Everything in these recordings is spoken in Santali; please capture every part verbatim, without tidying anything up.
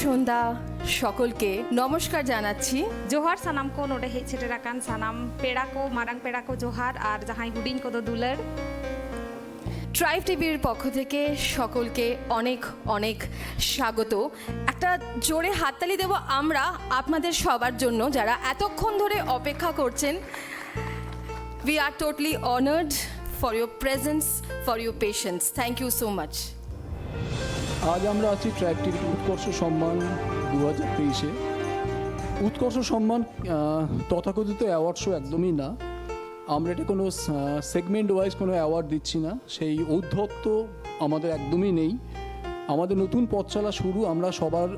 সন্ধ্যা সকলকে নমস্কার জানাচ্ছি। ᱡᱚᱦᱟᱨ ᱥᱟᱱᱟᱢ ᱠᱚ ᱱᱚᱰᱮ ᱦᱮᱡ ᱥᱮᱴᱮᱨ ᱟᱠᱟᱱ ᱥᱟᱱᱟᱢ ᱯᱮᱲᱟ ᱠᱚ, ᱢᱟᱨᱟᱝ ᱯᱮᱲᱟ ᱠᱚ ᱡᱚᱦᱟᱨ, ᱟᱨ ᱡᱟᱦᱟᱸᱭ ᱦᱩᱰᱤᱧ ᱠᱚᱫᱚ ᱫᱩᱞᱟᱹᱲ᱾ ট্রাইব টিভির পক্ষ থেকে সকলকে অনেক অনেক স্বাগত। একটা জোরে হাততালি দেব আমরা আপনাদের সবার জন্য, যারা এতক্ষণ ধরে অপেক্ষা করছেন। We are totally honored for your presence, for your patience. Thank you so much. আজ আমরা আছি ট্রাইব টিভির উৎকর্ষ সম্মান দু হাজার তেইশে। উৎকর্ষ সম্মান আহ, তথাকথিত অ্যাওয়ার্ড শো একদমই না। আমরা এটা কোনো সেগমেন্ট ওয়াইজ কোনো অ্যাওয়ার্ড দিচ্ছি না। সেই ঔদ্ধত্য আমাদের একদমই নেই। আমাদের নতুন পথ চলা শুরু, আমরা সবার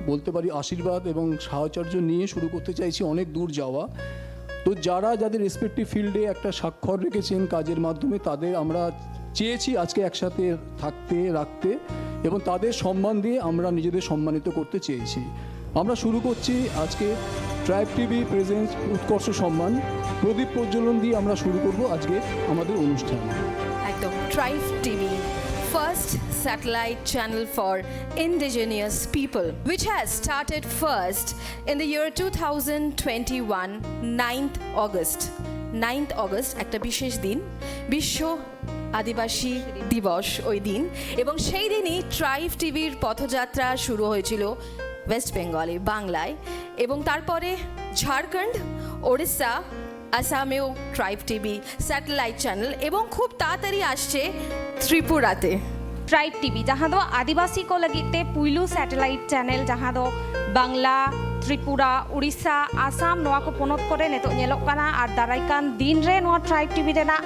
বলতে পারি আশীর্বাদ এবং সাহচর্য নিয়ে শুরু করতে চাইছি অনেক দূর যাওয়া। তো যারা যাদের রেসপেক্টিভ ফিল্ডে একটা স্বাক্ষর রেখেছেন কাজের মাধ্যমে, তাদের আমরা চেয়েছি আজকে একসাথে থাকতে, রাখতে, এবং তাদের সম্মান দিয়ে আমরা নিজেদের সম্মানিত করতে চেয়েছি। আমরা শুরু করছি আজকে ট্রাইব টিভি প্রেজেন্টস উৎকর্ষ সম্মান। প্রদীপ প্রজ্বলন দিয়ে আমরা শুরু করব আজকে আমাদের অনুষ্ঠান। একদম। Tribe TV, first satellite channel for indigenous people, which has started first in the year two thousand twenty-one, ninth August. Ninth August একটা বিশেষ দিন, বিশ্ব আদিবাসী দিবস ওই দিন। এবং সেই দিনই ট্রাইব টিভির পথযাত্রা শুরু হয়েছিল ওয়েস্ট বেঙ্গলে, বাংলায়, এবং তারপরে ঝাড়খণ্ড, ওড়িশা, আসামেও ট্রাইব টিভি স্যাটেলাইট চ্যানেল, এবং খুব তাড়াতাড়ি আসছে ত্রিপুরাতে। ᱴᱨᱟᱭᱤᱵᱽ ᱴᱤᱵᱷᱤ, ᱡᱟᱦᱟᱸ ᱫᱚ ᱟᱹᱫᱤᱵᱟᱹᱥᱤ ᱠᱚ ᱞᱟᱹᱜᱤᱫ ᱛᱮ ᱯᱩᱭᱞᱩ ᱥᱮᱴᱮᱞᱟᱭᱤᱴ ᱪᱮᱱᱮᱞ, ᱡᱟᱦᱟᱸ ᱫᱚ ᱵᱟᱝᱞᱟ, ᱛᱨᱤᱯᱩᱨᱟ, ᱩᱲᱤᱥᱥᱟ, ᱟᱥᱟᱢ, ᱱᱚᱣᱟ ᱠᱚ ᱯᱚᱱᱚᱛ ᱠᱚᱨᱮ ᱱᱤᱛᱚᱜ ᱧᱮᱞᱚᱜ ᱠᱟᱱᱟ᱾ ᱟᱨ ᱫᱟᱨᱟᱭ ᱠᱟᱱ ᱫᱤᱱ ᱨᱮ ᱱᱚᱣᱟ ᱴᱨᱟᱭᱤᱵᱽ ᱴᱤᱵᱷᱤ ᱨᱮᱱᱟᱜ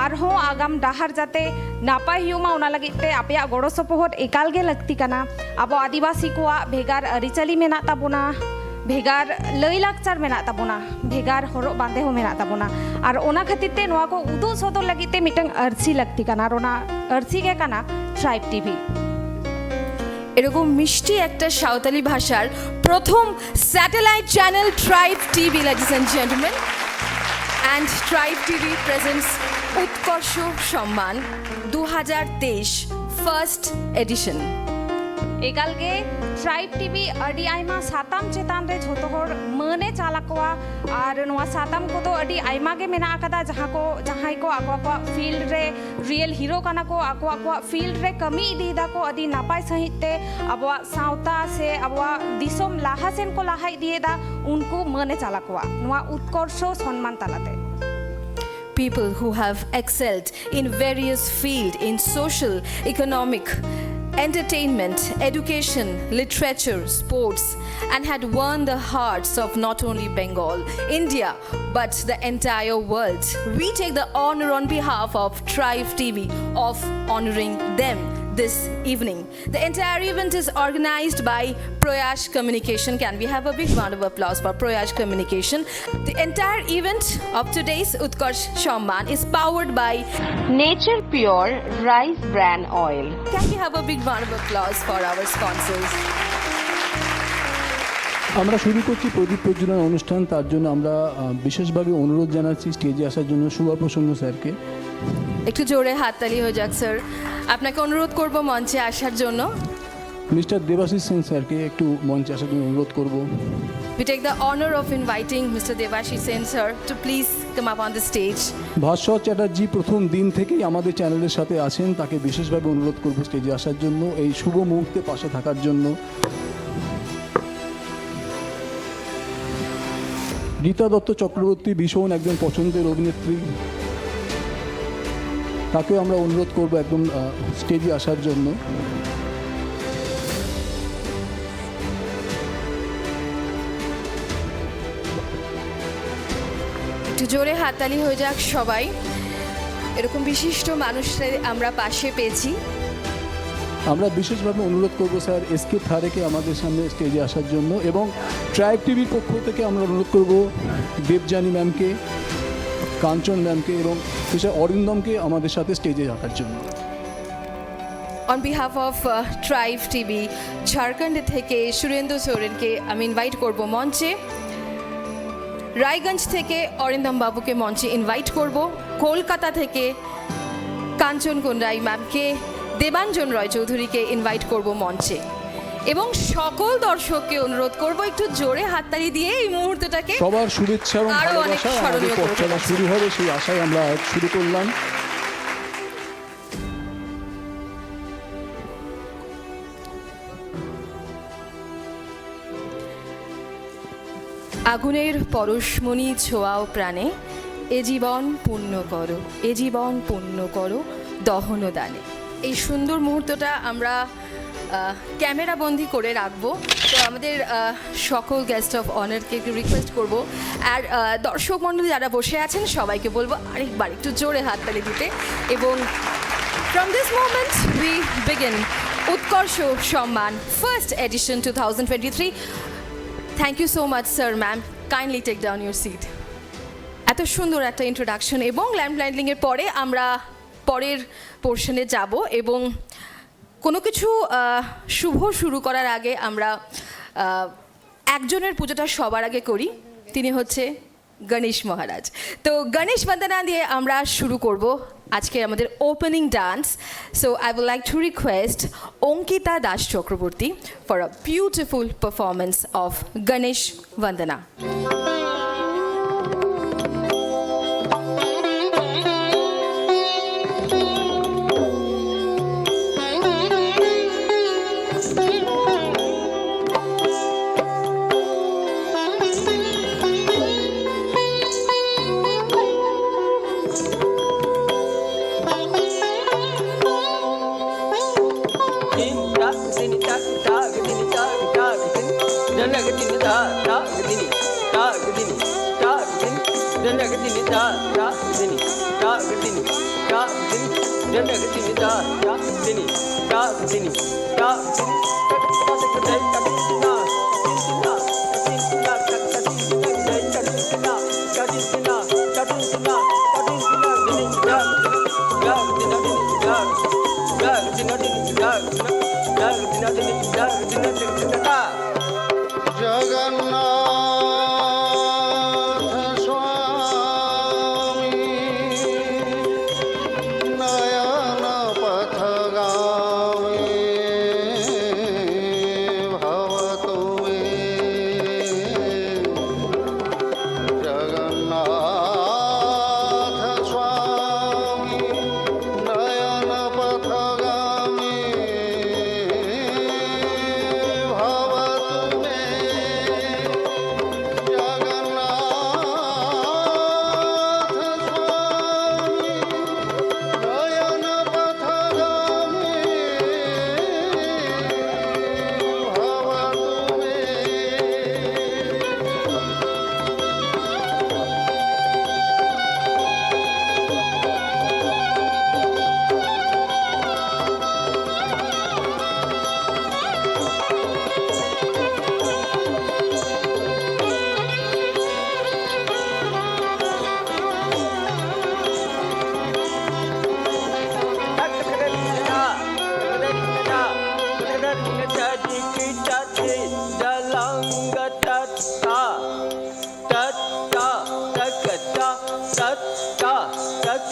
ᱟᱨᱦᱚᱸ ᱟᱜᱟᱢ ᱰᱟᱦᱟᱨ ᱡᱟᱛᱮ ᱱᱟᱯᱟᱭ ᱦᱩᱭᱩᱜ ᱢᱟ, ᱚᱱᱟ ᱞᱟᱹᱜᱤᱫ ᱛᱮ ᱟᱯᱮᱭᱟᱜ ᱜᱚᱲᱚ ᱥᱚᱯᱚᱦᱚᱫ ᱮᱠᱟᱞ ᱜᱮ ᱞᱟᱹᱠᱛᱤ ᱠᱟᱱᱟ᱾ ᱟᱵᱚ ᱟᱹᱫᱤᱵᱟᱹᱥᱤ ᱠᱚᱣᱟᱜ ᱵᱷᱮᱜᱟᱨ ᱟᱹᱨᱤᱪᱟᱹᱞᱤ ᱢᱮᱱᱟᱜ ᱛᱟᱵᱚᱱᱟ, ᱵᱷᱮᱜᱟᱨ ᱞᱟᱹᱭᱼᱞᱟᱠᱪᱟᱨ ᱢᱮᱱᱟᱜ ᱛᱟᱵᱚᱱᱟ, ᱵᱷᱮᱜᱟᱨ ᱦᱚᱨᱚᱜ ᱵᱟᱸᱫᱮ ᱦᱚᱸ ᱢᱮᱱᱟᱜ ᱛᱟᱵᱚᱱᱟ᱾ ᱟᱨ ᱚᱱᱟ ᱠᱷᱟᱹᱛᱤᱨ ᱛᱮ ᱱᱚᱣᱟ ᱠᱚ ᱩᱫᱩᱜ ᱥᱚᱫᱚᱨ ᱞᱟᱹᱜᱤᱫ ᱛᱮ ᱢᱤᱫᱴᱟᱝ ᱟᱹᱨᱥᱤ ᱞᱟᱹᱠᱛᱤ ᱠᱟᱱᱟ, ᱟᱨ ᱚᱱᱟ ᱟᱹᱨᱥᱤ ᱜᱮ ᱠᱟᱱᱟ ᱴᱨᱟᱭᱤᱵᱽ ᱴᱤᱵᱷᱤ᱾ এরকম মিষ্টি একটা সাঁওতালি ভাষার প্রথম satellite channel tribe TV, ladies and gentlemen, and tribe TV presents উৎকর্ষ সম্মান দু হাজার তেইশ, ফার্স্ট এডিশন। ᱮᱠᱟᱞ ᱜᱮ, ᱴᱨᱟᱭᱤᱵᱽ ᱴᱤᱵᱷᱤ ᱟᱹᱰᱤ ᱟᱭᱢᱟ ᱥᱟᱛᱟᱢ ᱪᱮᱛᱟᱱ ᱨᱮ ᱡᱷᱚᱛᱚ ᱦᱚᱲ ᱢᱟᱹᱱ ᱮ ᱪᱟᱞ ᱟᱠᱚᱣᱟ᱾ ᱟᱨ ᱱᱚᱣᱟ ᱥᱟᱛᱟᱢ ᱠᱚᱫᱚ ᱟᱹᱰᱤ ᱟᱭᱢᱟ ᱜᱮ ᱢᱮᱱᱟᱜ ᱟᱠᱟᱫᱟ, ᱡᱟᱦᱟᱸ ᱠᱚ, ᱡᱟᱦᱟᱸᱭ ᱠᱚ ᱟᱠᱚ ᱟᱠᱚᱣᱟᱜ ᱯᱷᱤᱞᱰ ᱨᱮ ᱨᱤᱭᱮᱞ ᱦᱤᱨᱳ ᱠᱟᱱᱟ ᱠᱚ, ᱟᱠᱚ ᱟᱠᱚᱣᱟᱜ ᱯᱷᱤᱞᱰ ᱨᱮ ᱠᱟᱹᱢᱤ ᱤᱫᱤᱭᱮᱫᱟ ᱠᱚ ᱟᱹᱰᱤ ᱱᱟᱯᱟᱭ ᱥᱟᱺᱦᱤᱡ ᱛᱮ, ᱟᱵᱚᱣᱟᱜ ᱥᱟᱶᱛᱟ ᱥᱮ ᱟᱵᱚᱣᱟᱜ ᱫᱤᱥᱚᱢ ᱞᱟᱦᱟ ᱥᱮᱱ ᱠᱚ ᱞᱟᱦᱟ ᱤᱫᱤᱭᱮᱫᱟ, ᱩᱱᱠᱩ ᱢᱟᱹᱱ ᱮ ᱪᱟᱞ ᱟᱠᱚᱣᱟ ᱱᱚᱣᱟ ᱩᱛᱠᱚᱨᱥᱚ ᱥᱚᱱᱢᱟᱱ ᱛᱟᱞᱟᱛᱮ᱾ People who have excelled in various fields in social, economic, entertainment, education, literature, sports, and had won the hearts of not only Bengal, India, but the entire world. We take the honor on behalf of Tribe T V of honoring them this evening. The entire event is organized by Proyash Communication. Can we have a big round of applause for Proyash Communication? The entire event of today's Utkarsh Shamman is powered by Nature Pure Rice Bran Oil. Can we have a big round of applause for our sponsors? আমরা শুরু করছি প্রদীপ প্রজ্বলন অনুষ্ঠান। তার জন্য আমরা আহ, বিশেষভাবে অনুরোধ জানাচ্ছি স্টেজে আসার জন্য শুভা প্রসন্ন স্যারকে। একটু জোরে হাততালি হয়ে যাক স্যার। আপনাকে অনুরোধ করব মঞ্চে আসার জন্য। মিস্টার দেবাশিস সেন স্যারকে একটু মঞ্চে আসার জন্য অনুরোধ করব। We take the honor of inviting Mister Debashi Sen sir to please come up on the stage. Bhaswar Chatterjee প্রথম দিন থেকেই আমাদের চ্যানেলের সাথে আছেন, তাকে বিশেষভাবে অনুরোধ করব স্টেজে আসার জন্য, এই শুভ মুহূর্তে পাশে থাকার জন্য। রীতা দত্ত চক্রবর্তী ভীষণ একজন পছন্দের অভিনেত্রী, তাকেও আমরা অনুরোধ করব একদম আহ, স্টেজে আসার জন্য। একটু জোরে হাততালি হয়ে যাক সবাই। এরকম বিশিষ্ট মানুষদের আমরা পাশে পেয়েছি। আমরা বিশেষভাবে অনুরোধ করব স্যার এস কে থারেকে আমাদের সামনে স্টেজে আসার জন্য, এবং ট্রাইব টিভির পক্ষ থেকে আমরা অনুরোধ করব দেবযানী ম্যামকে, কাঞ্চন ম্যামকে এবং মিস্টার অরিন্দমকে আমাদের সাথে স্টেজে রাখার জন্য। On behalf of uh, Tribe T V Jharkhand থেকে সুরেন্দ্র সোরেনকে আমি ইনভাইট করব মঞ্চে। রায়গঞ্জ থেকে অরিন্দম বাবুকে মঞ্চে ইনভাইট করব। কলকাতা থেকে কাঞ্চন কুন্ডাই ম্যামকে দেবাঞ্জন রয় চৌধুরীকে ইনভাইট করব মঞ্চে এবং সকল দর্শককে অনুরোধ করব একটু জোরে হাততালি দিয়ে এই মুহূর্তটাকে সবার শুভেচ্ছা এবং আরো অনেক ভালোবাসা আমাদের স্মরণীয় করে পথচলা তুলতে। শুরু হবে, সেই আশায় আমরা শুরু করলাম। আগুনের পরশমণি ছোঁয়াও প্রাণে, এ জীবন পুণ্য করো, এ জীবন পুণ্য করো দহন দানে। এই সুন্দর মুহূর্তটা আমরা আহ, ক্যামেরা বন্দি করে রাখবো। তো আমাদের আহ, সকল গেস্ট অফ অনারকে একটু রিকোয়েস্ট করবো, আর আহ, দর্শক মণ্ডলী যারা বসে আছেন সবাইকে বলবো আরেকবার একটু জোরে হাততালি দিতে। এবং from this moment we begin উৎকর্ষ সম্মান first edition two thousand twenty-three. Thank you so much, sir, ma'am. Kindly take down your seat. এত সুন্দর একটা ইন্ট্রোডাকশন এবং ল্যাম্প লাইটনিং এর পরে আমরা পরের পোর্শনে যাব এবং কোনো কিছু আহ, শুভ শুরু করার আগে আমরা আহ, একজনের পুজোটা সবার আগে করি। তিনি হচ্ছে গণেশ মহারাজ। তো গণেশ বন্দনা দিয়ে আমরা শুরু করব আজকের আমাদের opening dance. So I would like to request Ankita Das Chakraborty for a beautiful performance of Ganesh Vandana. Jagannath स्वामी नयन पथगा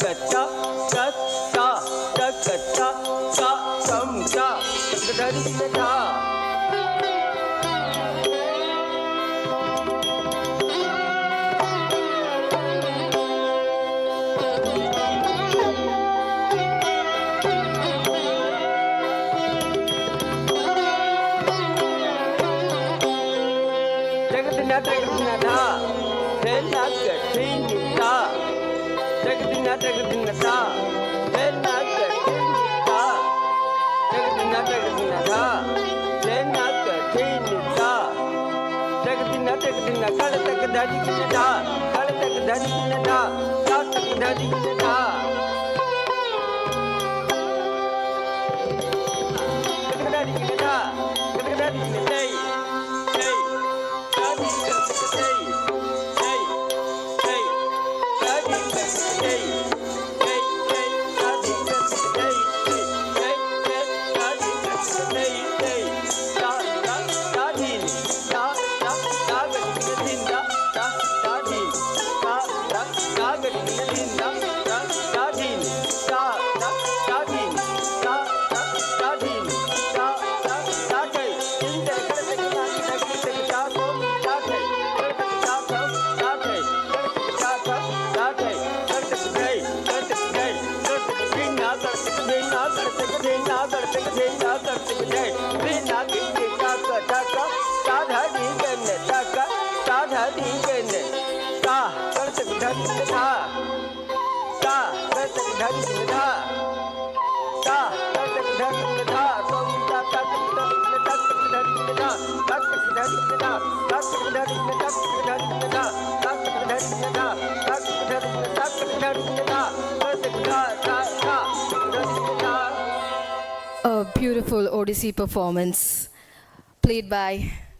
ᱠᱟᱪᱟ, ᱠᱟᱪᱟ, ᱠᱟᱪᱟ, ᱠᱟᱪᱟ, ᱠᱟᱢᱪᱟ, ᱠᱟᱪᱟ, ᱠᱟᱪᱟ, ᱠᱟᱪᱟ᱾ ᱴᱮᱠᱫᱤᱱᱟ ᱴᱮᱠᱫᱤᱱᱟ ᱫᱷᱟ, ᱴᱷᱮᱞᱟ ᱠᱟᱹᱴᱷᱤᱱᱤ ᱛᱟ᱾ ᱴᱮᱠᱫᱤᱱᱟ ᱴᱮᱠᱫᱤᱱᱟ ᱫᱷᱟ, ᱴᱷᱮᱞᱟ ᱠᱟᱹᱴᱷᱤᱱᱤ ᱛᱟ᱾ ᱴᱮᱠᱫᱤᱱᱟ ᱴᱮᱠᱫᱤᱱᱟ ᱫᱷᱟ, ᱴᱷᱮᱞᱟ ᱠᱟᱹᱴᱷᱤᱱᱤ ᱛᱟ᱾ ᱴᱮᱠᱫᱤᱱᱟ ᱴᱮᱠᱫᱤᱱᱟ ᱠᱟᱲ ᱛᱮᱠ ᱫᱷᱟᱨᱤ ᱠᱤᱱᱟ ᱫᱷᱟ, ᱠᱟᱲ ᱛᱮᱠ ᱫᱷᱟᱨᱤ ᱠᱤᱱᱟ ᱫᱷᱟ, ᱠᱟᱲ ᱛᱮᱠ ᱫᱷᱟᱨᱤ ᱠᱤᱱᱟ ᱫᱷᱟ᱾ ᱴᱮᱠᱫᱤᱱᱟ ᱴᱮᱠᱫᱤᱱᱟ ᱫᱷᱟ, ᱴᱮᱠᱫᱤᱱᱟ ᱴᱮᱠᱫᱤᱱᱟ ᱫᱷᱟ᱾ A beautiful Odissi performance, played by,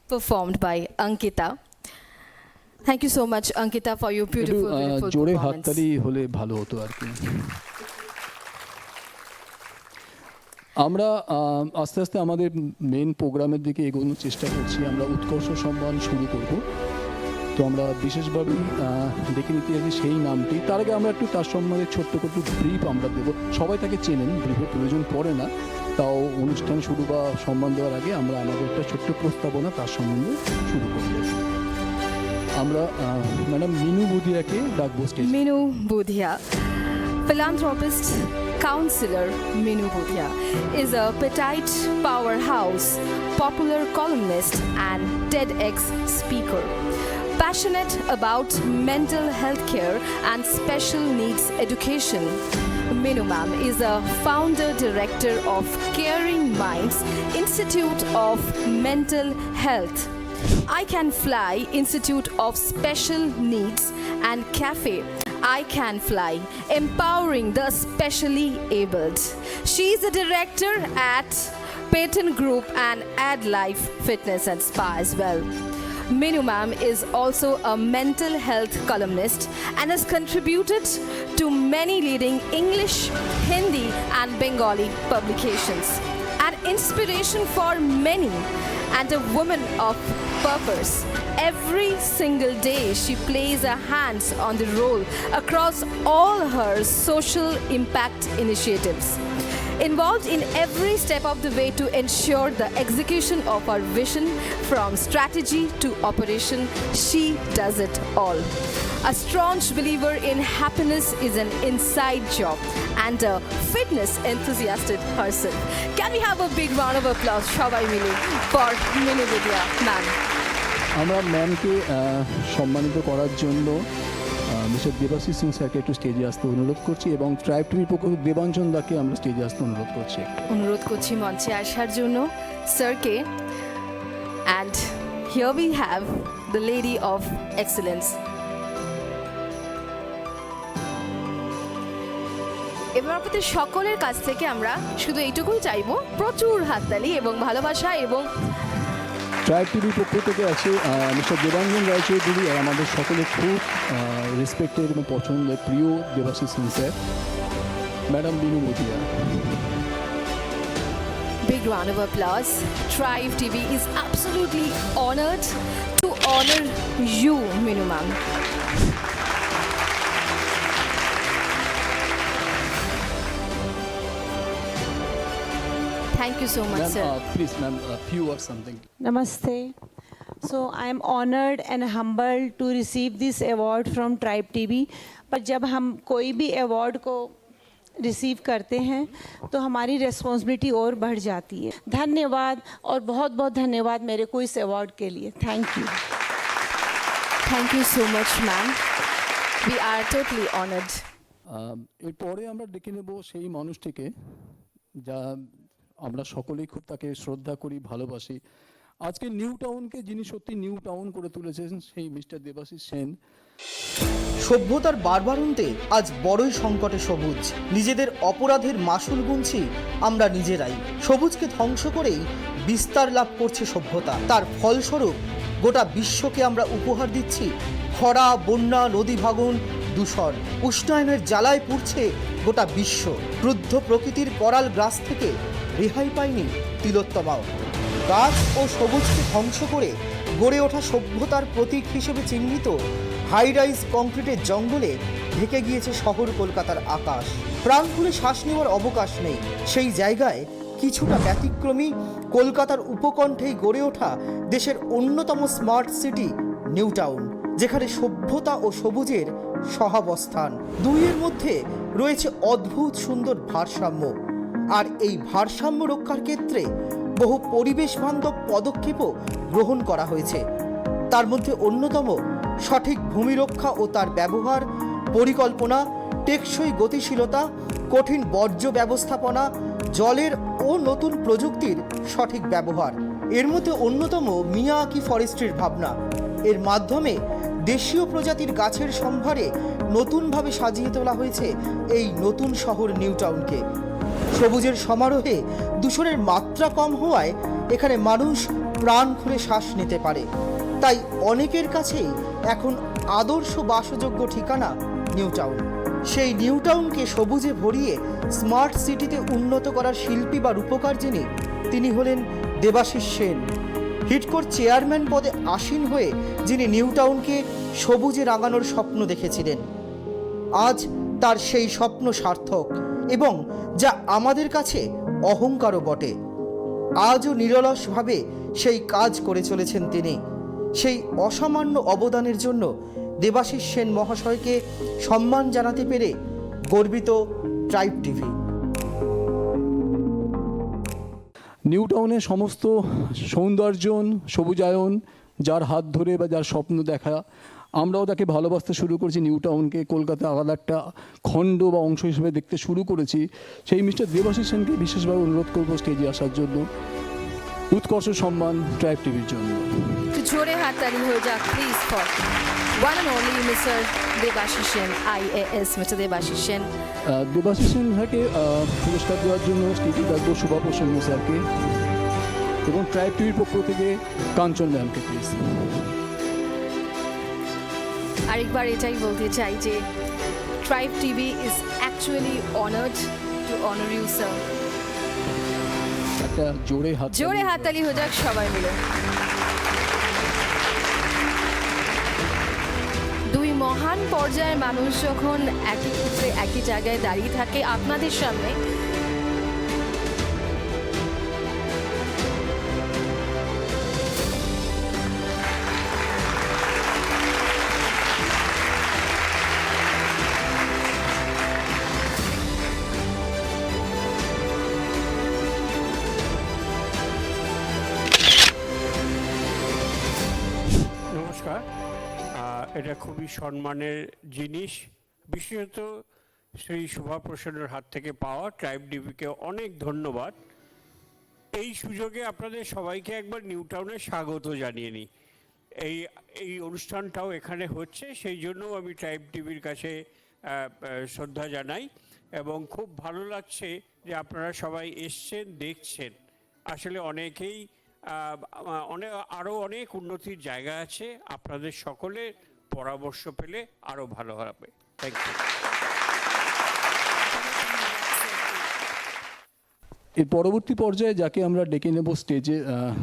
performed by Ankita. Thank you so much, Ankita, for your একটু beautiful, আহ, beautiful জোরে performance. হাততালি হলে ভালো হতো আর কি। আমরা আহ, আস্তে আস্তে আমাদের মেন প্রোগ্রামের দিকে এগোনোর চেষ্টা করছি। আমরা উৎকর্ষ সম্মান শুরু করব। তো আমরা বিশেষভাবেই আহ, ডেকে নিতে চাইছি সেই নামটি। তার আগে আমরা একটু তার সম্বন্ধে ছোট্ট করে ব্রিফ আমরা দেবো। সবাই তাকে চেনেন, ব্রিফের প্রয়োজন পড়ে না। তাও অনুষ্ঠান শুরু বা সম্মান দেওয়ার আগে আমরা আমাদের একটা ছোট্ট প্রস্তাবনা তার সম্বন্ধে শুরু করব। আমরা ম্যাডাম মিনু বুধিয়াকে ডাকবো stage. Minu Budhia, philanthropist, counselor. Minu Budhia is a petite powerhouse, popular columnist, and TEDx speaker. Passionate about mental health care and special needs education, Minu ma'am is a founder director of Caring Minds Institute of Mental Health, I Can Fly Institute of Special Needs, and Cafe I Can Fly, empowering the specially abled. She is a director at Payton Group and Ad Life Fitness and Spa as well. Minu ma'am is also a mental health columnist and has contributed to many leading English, Hindi, and Bengali publications. An inspiration for many and a woman of purpose. Every single day, she plays a hands on the role across all her social impact initiatives. Involved in every step of the way to ensure the execution of our vision from strategy to operation, she does it all. A staunch believer in happiness is an inside job and a fitness enthusiast herself. Can we have a big round of applause, সবাই মিলে, for Minu Budhia ma'am? আমরা ম্যামকে আহ, সম্মানিত করার জন্য মিস্টার দেবাশিস সিং স্যারকে একটু স্টেজে আসতে অনুরোধ করছি এবং ট্রাইব টিভির পক্ষ থেকে দেবাঞ্জন দাকে আমরা স্টেজে আসতে অনুরোধ করছি। অনুরোধ করছি মঞ্চে আসার জন্য স্যারকে। And here we have the lady of excellence. এবার আপনাদের সকলের কাছ থেকে আমরা শুধু এইটুকুই চাইবো, প্রচুর হাততালি এবং ভালোবাসা এবং ট্রাইব টিভির পক্ষ থেকে আছে মিস্টার দেবাঞ্জন রায়চৌধুরী আর আমাদের সকলের খুব রেসপেক্টেড এবং পছন্দের প্রিয় Debashis Singh sir, madam Minu Budhia. Big round of applause. Tribe T V is absolutely honored to Honor you, Minu ma'am. Thank you so much, Ma'am, sir. Uh, please, ma'am, a few words, something. Namaste. So I am honored and humbled to receive this award from Tribe T V. पर जब हम कोई भी अवार्ड को रिसीव करते हैं तो हमारी रिस्पॉन्सिबिलिटी और बढ़ जाती है। धन्यवाद और बहुत बहुत धन्यवाद मेरे को इस अवार्ड के लिए। Thank you. Thank you so much, ma'am. We are totally honored. আহ, এরপরে আমরা ডেকে নেব সেই মানুষটিকে, যা আমরা সকলেই খুব তাকে শ্রদ্ধা করি, ভালোবাসি। আজকে নিউ টাউনকে যিনি সত্যি নিউ টাউন করে তুলেছেন, সেই মিস্টার দেবাশিস সেন। সভ্যতার বারবারন্তে আজ বড়ই সংকটে সবুজ। নিজেদের অপরাধের মাশুল গুনছি আমরা নিজেরাই। সবুজকে ধ্বংস করেই বিস্তার লাভ করছে সভ্যতা। তার ফলস্বরূপ গোটা বিশ্বকে আমরা উপহার দিচ্ছি খরা, বন্যা, নদী ভাঙন, দূষণ। উষ্ণায়নের জ্বালায় পুড়ছে গোটা বিশ্ব। ক্রুদ্ধ প্রকৃতির করাল গ্রাস থেকে রেহাই পায়নি তিলোত্তমাও। গাছ ও সবুজকে ধ্বংস করে গড়ে ওঠা সভ্যতার প্রতীক হিসেবে চিহ্নিত হাই রাইজ কংক্রিটের জঙ্গলে ঢেকে গিয়েছে শহর কলকাতার আকাশ। প্রাণ খুলে শ্বাস নেওয়ার অবকাশ নেই। সেই জায়গায় কিছুটা ব্যতিক্রমী কলকাতার উপকণ্ঠেই গড়ে ওঠা দেশের অন্যতম স্মার্ট সিটি নিউ টাউন, যেখানে সভ্যতা ও সবুজের সহাবস্থান। দুইয়ের মধ্যে রয়েছে অদ্ভুত সুন্দর ভারসাম্য। আর এই ভারসাম্য রক্ষার ক্ষেত্রে বহু পরিবেশ বান্ধব পদক্ষেপও গ্রহণ করা হয়েছে। তার মধ্যে অন্যতম সঠিক ভূমি রক্ষা ও তার ব্যবহার, পরিকল্পনা, টেকসই গতিশীলতা, কঠিন বর্জ্য ব্যবস্থাপনা, জলের ও নতুন প্রযুক্তির সঠিক ব্যবহার। এর মধ্যে অন্যতম মিয়াওয়াকি ফরেস্ট্রির ভাবনা। এর মাধ্যমে দেশীয় প্রজাতির গাছের সম্ভারে নতুনভাবে সাজিয়ে তোলা হয়েছে এই নতুন শহর নিউ টাউনকে। সবুজের সমারোহে দূষণের মাত্রা কম হওয়ায় এখানে মানুষ প্রাণ খুলে শ্বাস নিতে পারে। তাই অনেকের কাছেই এখন আদর্শ বাসযোগ্য ঠিকানা নিউ টাউন। সেই নিউ টাউনকে সবুজে ভরিয়ে স্মার্ট সিটিতে উন্নত করার শিল্পী বা রূপকার যিনি, তিনি হলেন দেবাশিস সেন। হিডকোর চেয়ারম্যান পদে আসীন হয়ে যিনি নিউ টাউনকে সবুজে রাঙানোর স্বপ্ন দেখেছিলেন, আজ তার সেই স্বপ্ন সার্থক এবং যা আমাদের কাছে অহংকারও বটে। আজও নিরলসভাবে সেই কাজ করে চলেছেন তিনি। সেই অসামান্য অবদানের জন্য দেবাশিস সেন মহাশয়কে সম্মান জানাতে পেরে গর্বিত ট্রাইব টিভি। নিউ টাউনের সমস্ত সৌন্দর্যন, সবুজায়ন, যার হাত ধরে বা যার স্বপ্ন দেখা, আমরাও তাকে ভালোবাসতে শুরু করেছি। নিউ টাউনকে কলকাতা আলাদা একটা খণ্ড বা অংশ হিসেবে দেখতে শুরু করেছি। সেই মিস্টার দেবাশিস সেনকে বিশেষভাবে অনুরোধ করবো স্টেজে আসার জন্য। উৎকর্ষ সম্মান ট্রাইব টিভির জন্য। একটু জোরে হাততালি হয়ে যাক please for one and only mister Debashis Sen, IAS, mister Debashis Sen. আহ, দেবাশিস সেন স্যারকে আহ, পুরস্কার দেওয়ার জন্য স্টেজে ডাকবো শুভা প্রসন্ন স্যারকে এবং ট্রাইব টিভির পক্ষ থেকে কাঞ্চন ম্যামকে প্লিজ। আরেকবার এটাই বলতে চাই যে Tribe TV is actually honored to honor you, sir. একটা জোরে হাত জোরে হাততালি হয়ে যাক সবাই মিলে। দুই মহান পর্যায়ের মানুষ যখন একই ক্ষেত্রে একই জায়গায় দাঁড়িয়ে থাকে আপনাদের সামনে, নমস্কার। আহ, এটা খুবই সম্মানের জিনিস, বিশেষত শ্রী শোভা প্রসন্নর হাত থেকে পাওয়া। ট্রাইব টিভিকে অনেক ধন্যবাদ। এই সুযোগে আপনাদের সবাইকে একবার নিউ টাউনে স্বাগত জানিয়ে নিই। এই এই অনুষ্ঠানটাও এখানে হচ্ছে, সেই জন্য আমি ট্রাইব টিভির কাছে আহ, আহ, শ্রদ্ধা জানাই এবং খুব ভালো লাগছে যে আপনারা সবাই এসছেন, দেখছেন। আসলে অনেকেই আহ, অনেক, আরও অনেক উন্নতির জায়গা আছে। আপনাদের সকলের পরামর্শ পেলে আরও ভালো হবে। Thank you. এর পরবর্তী পর্যায়ে যাকে আমরা ডেকে নেব স্টেজে, আহ,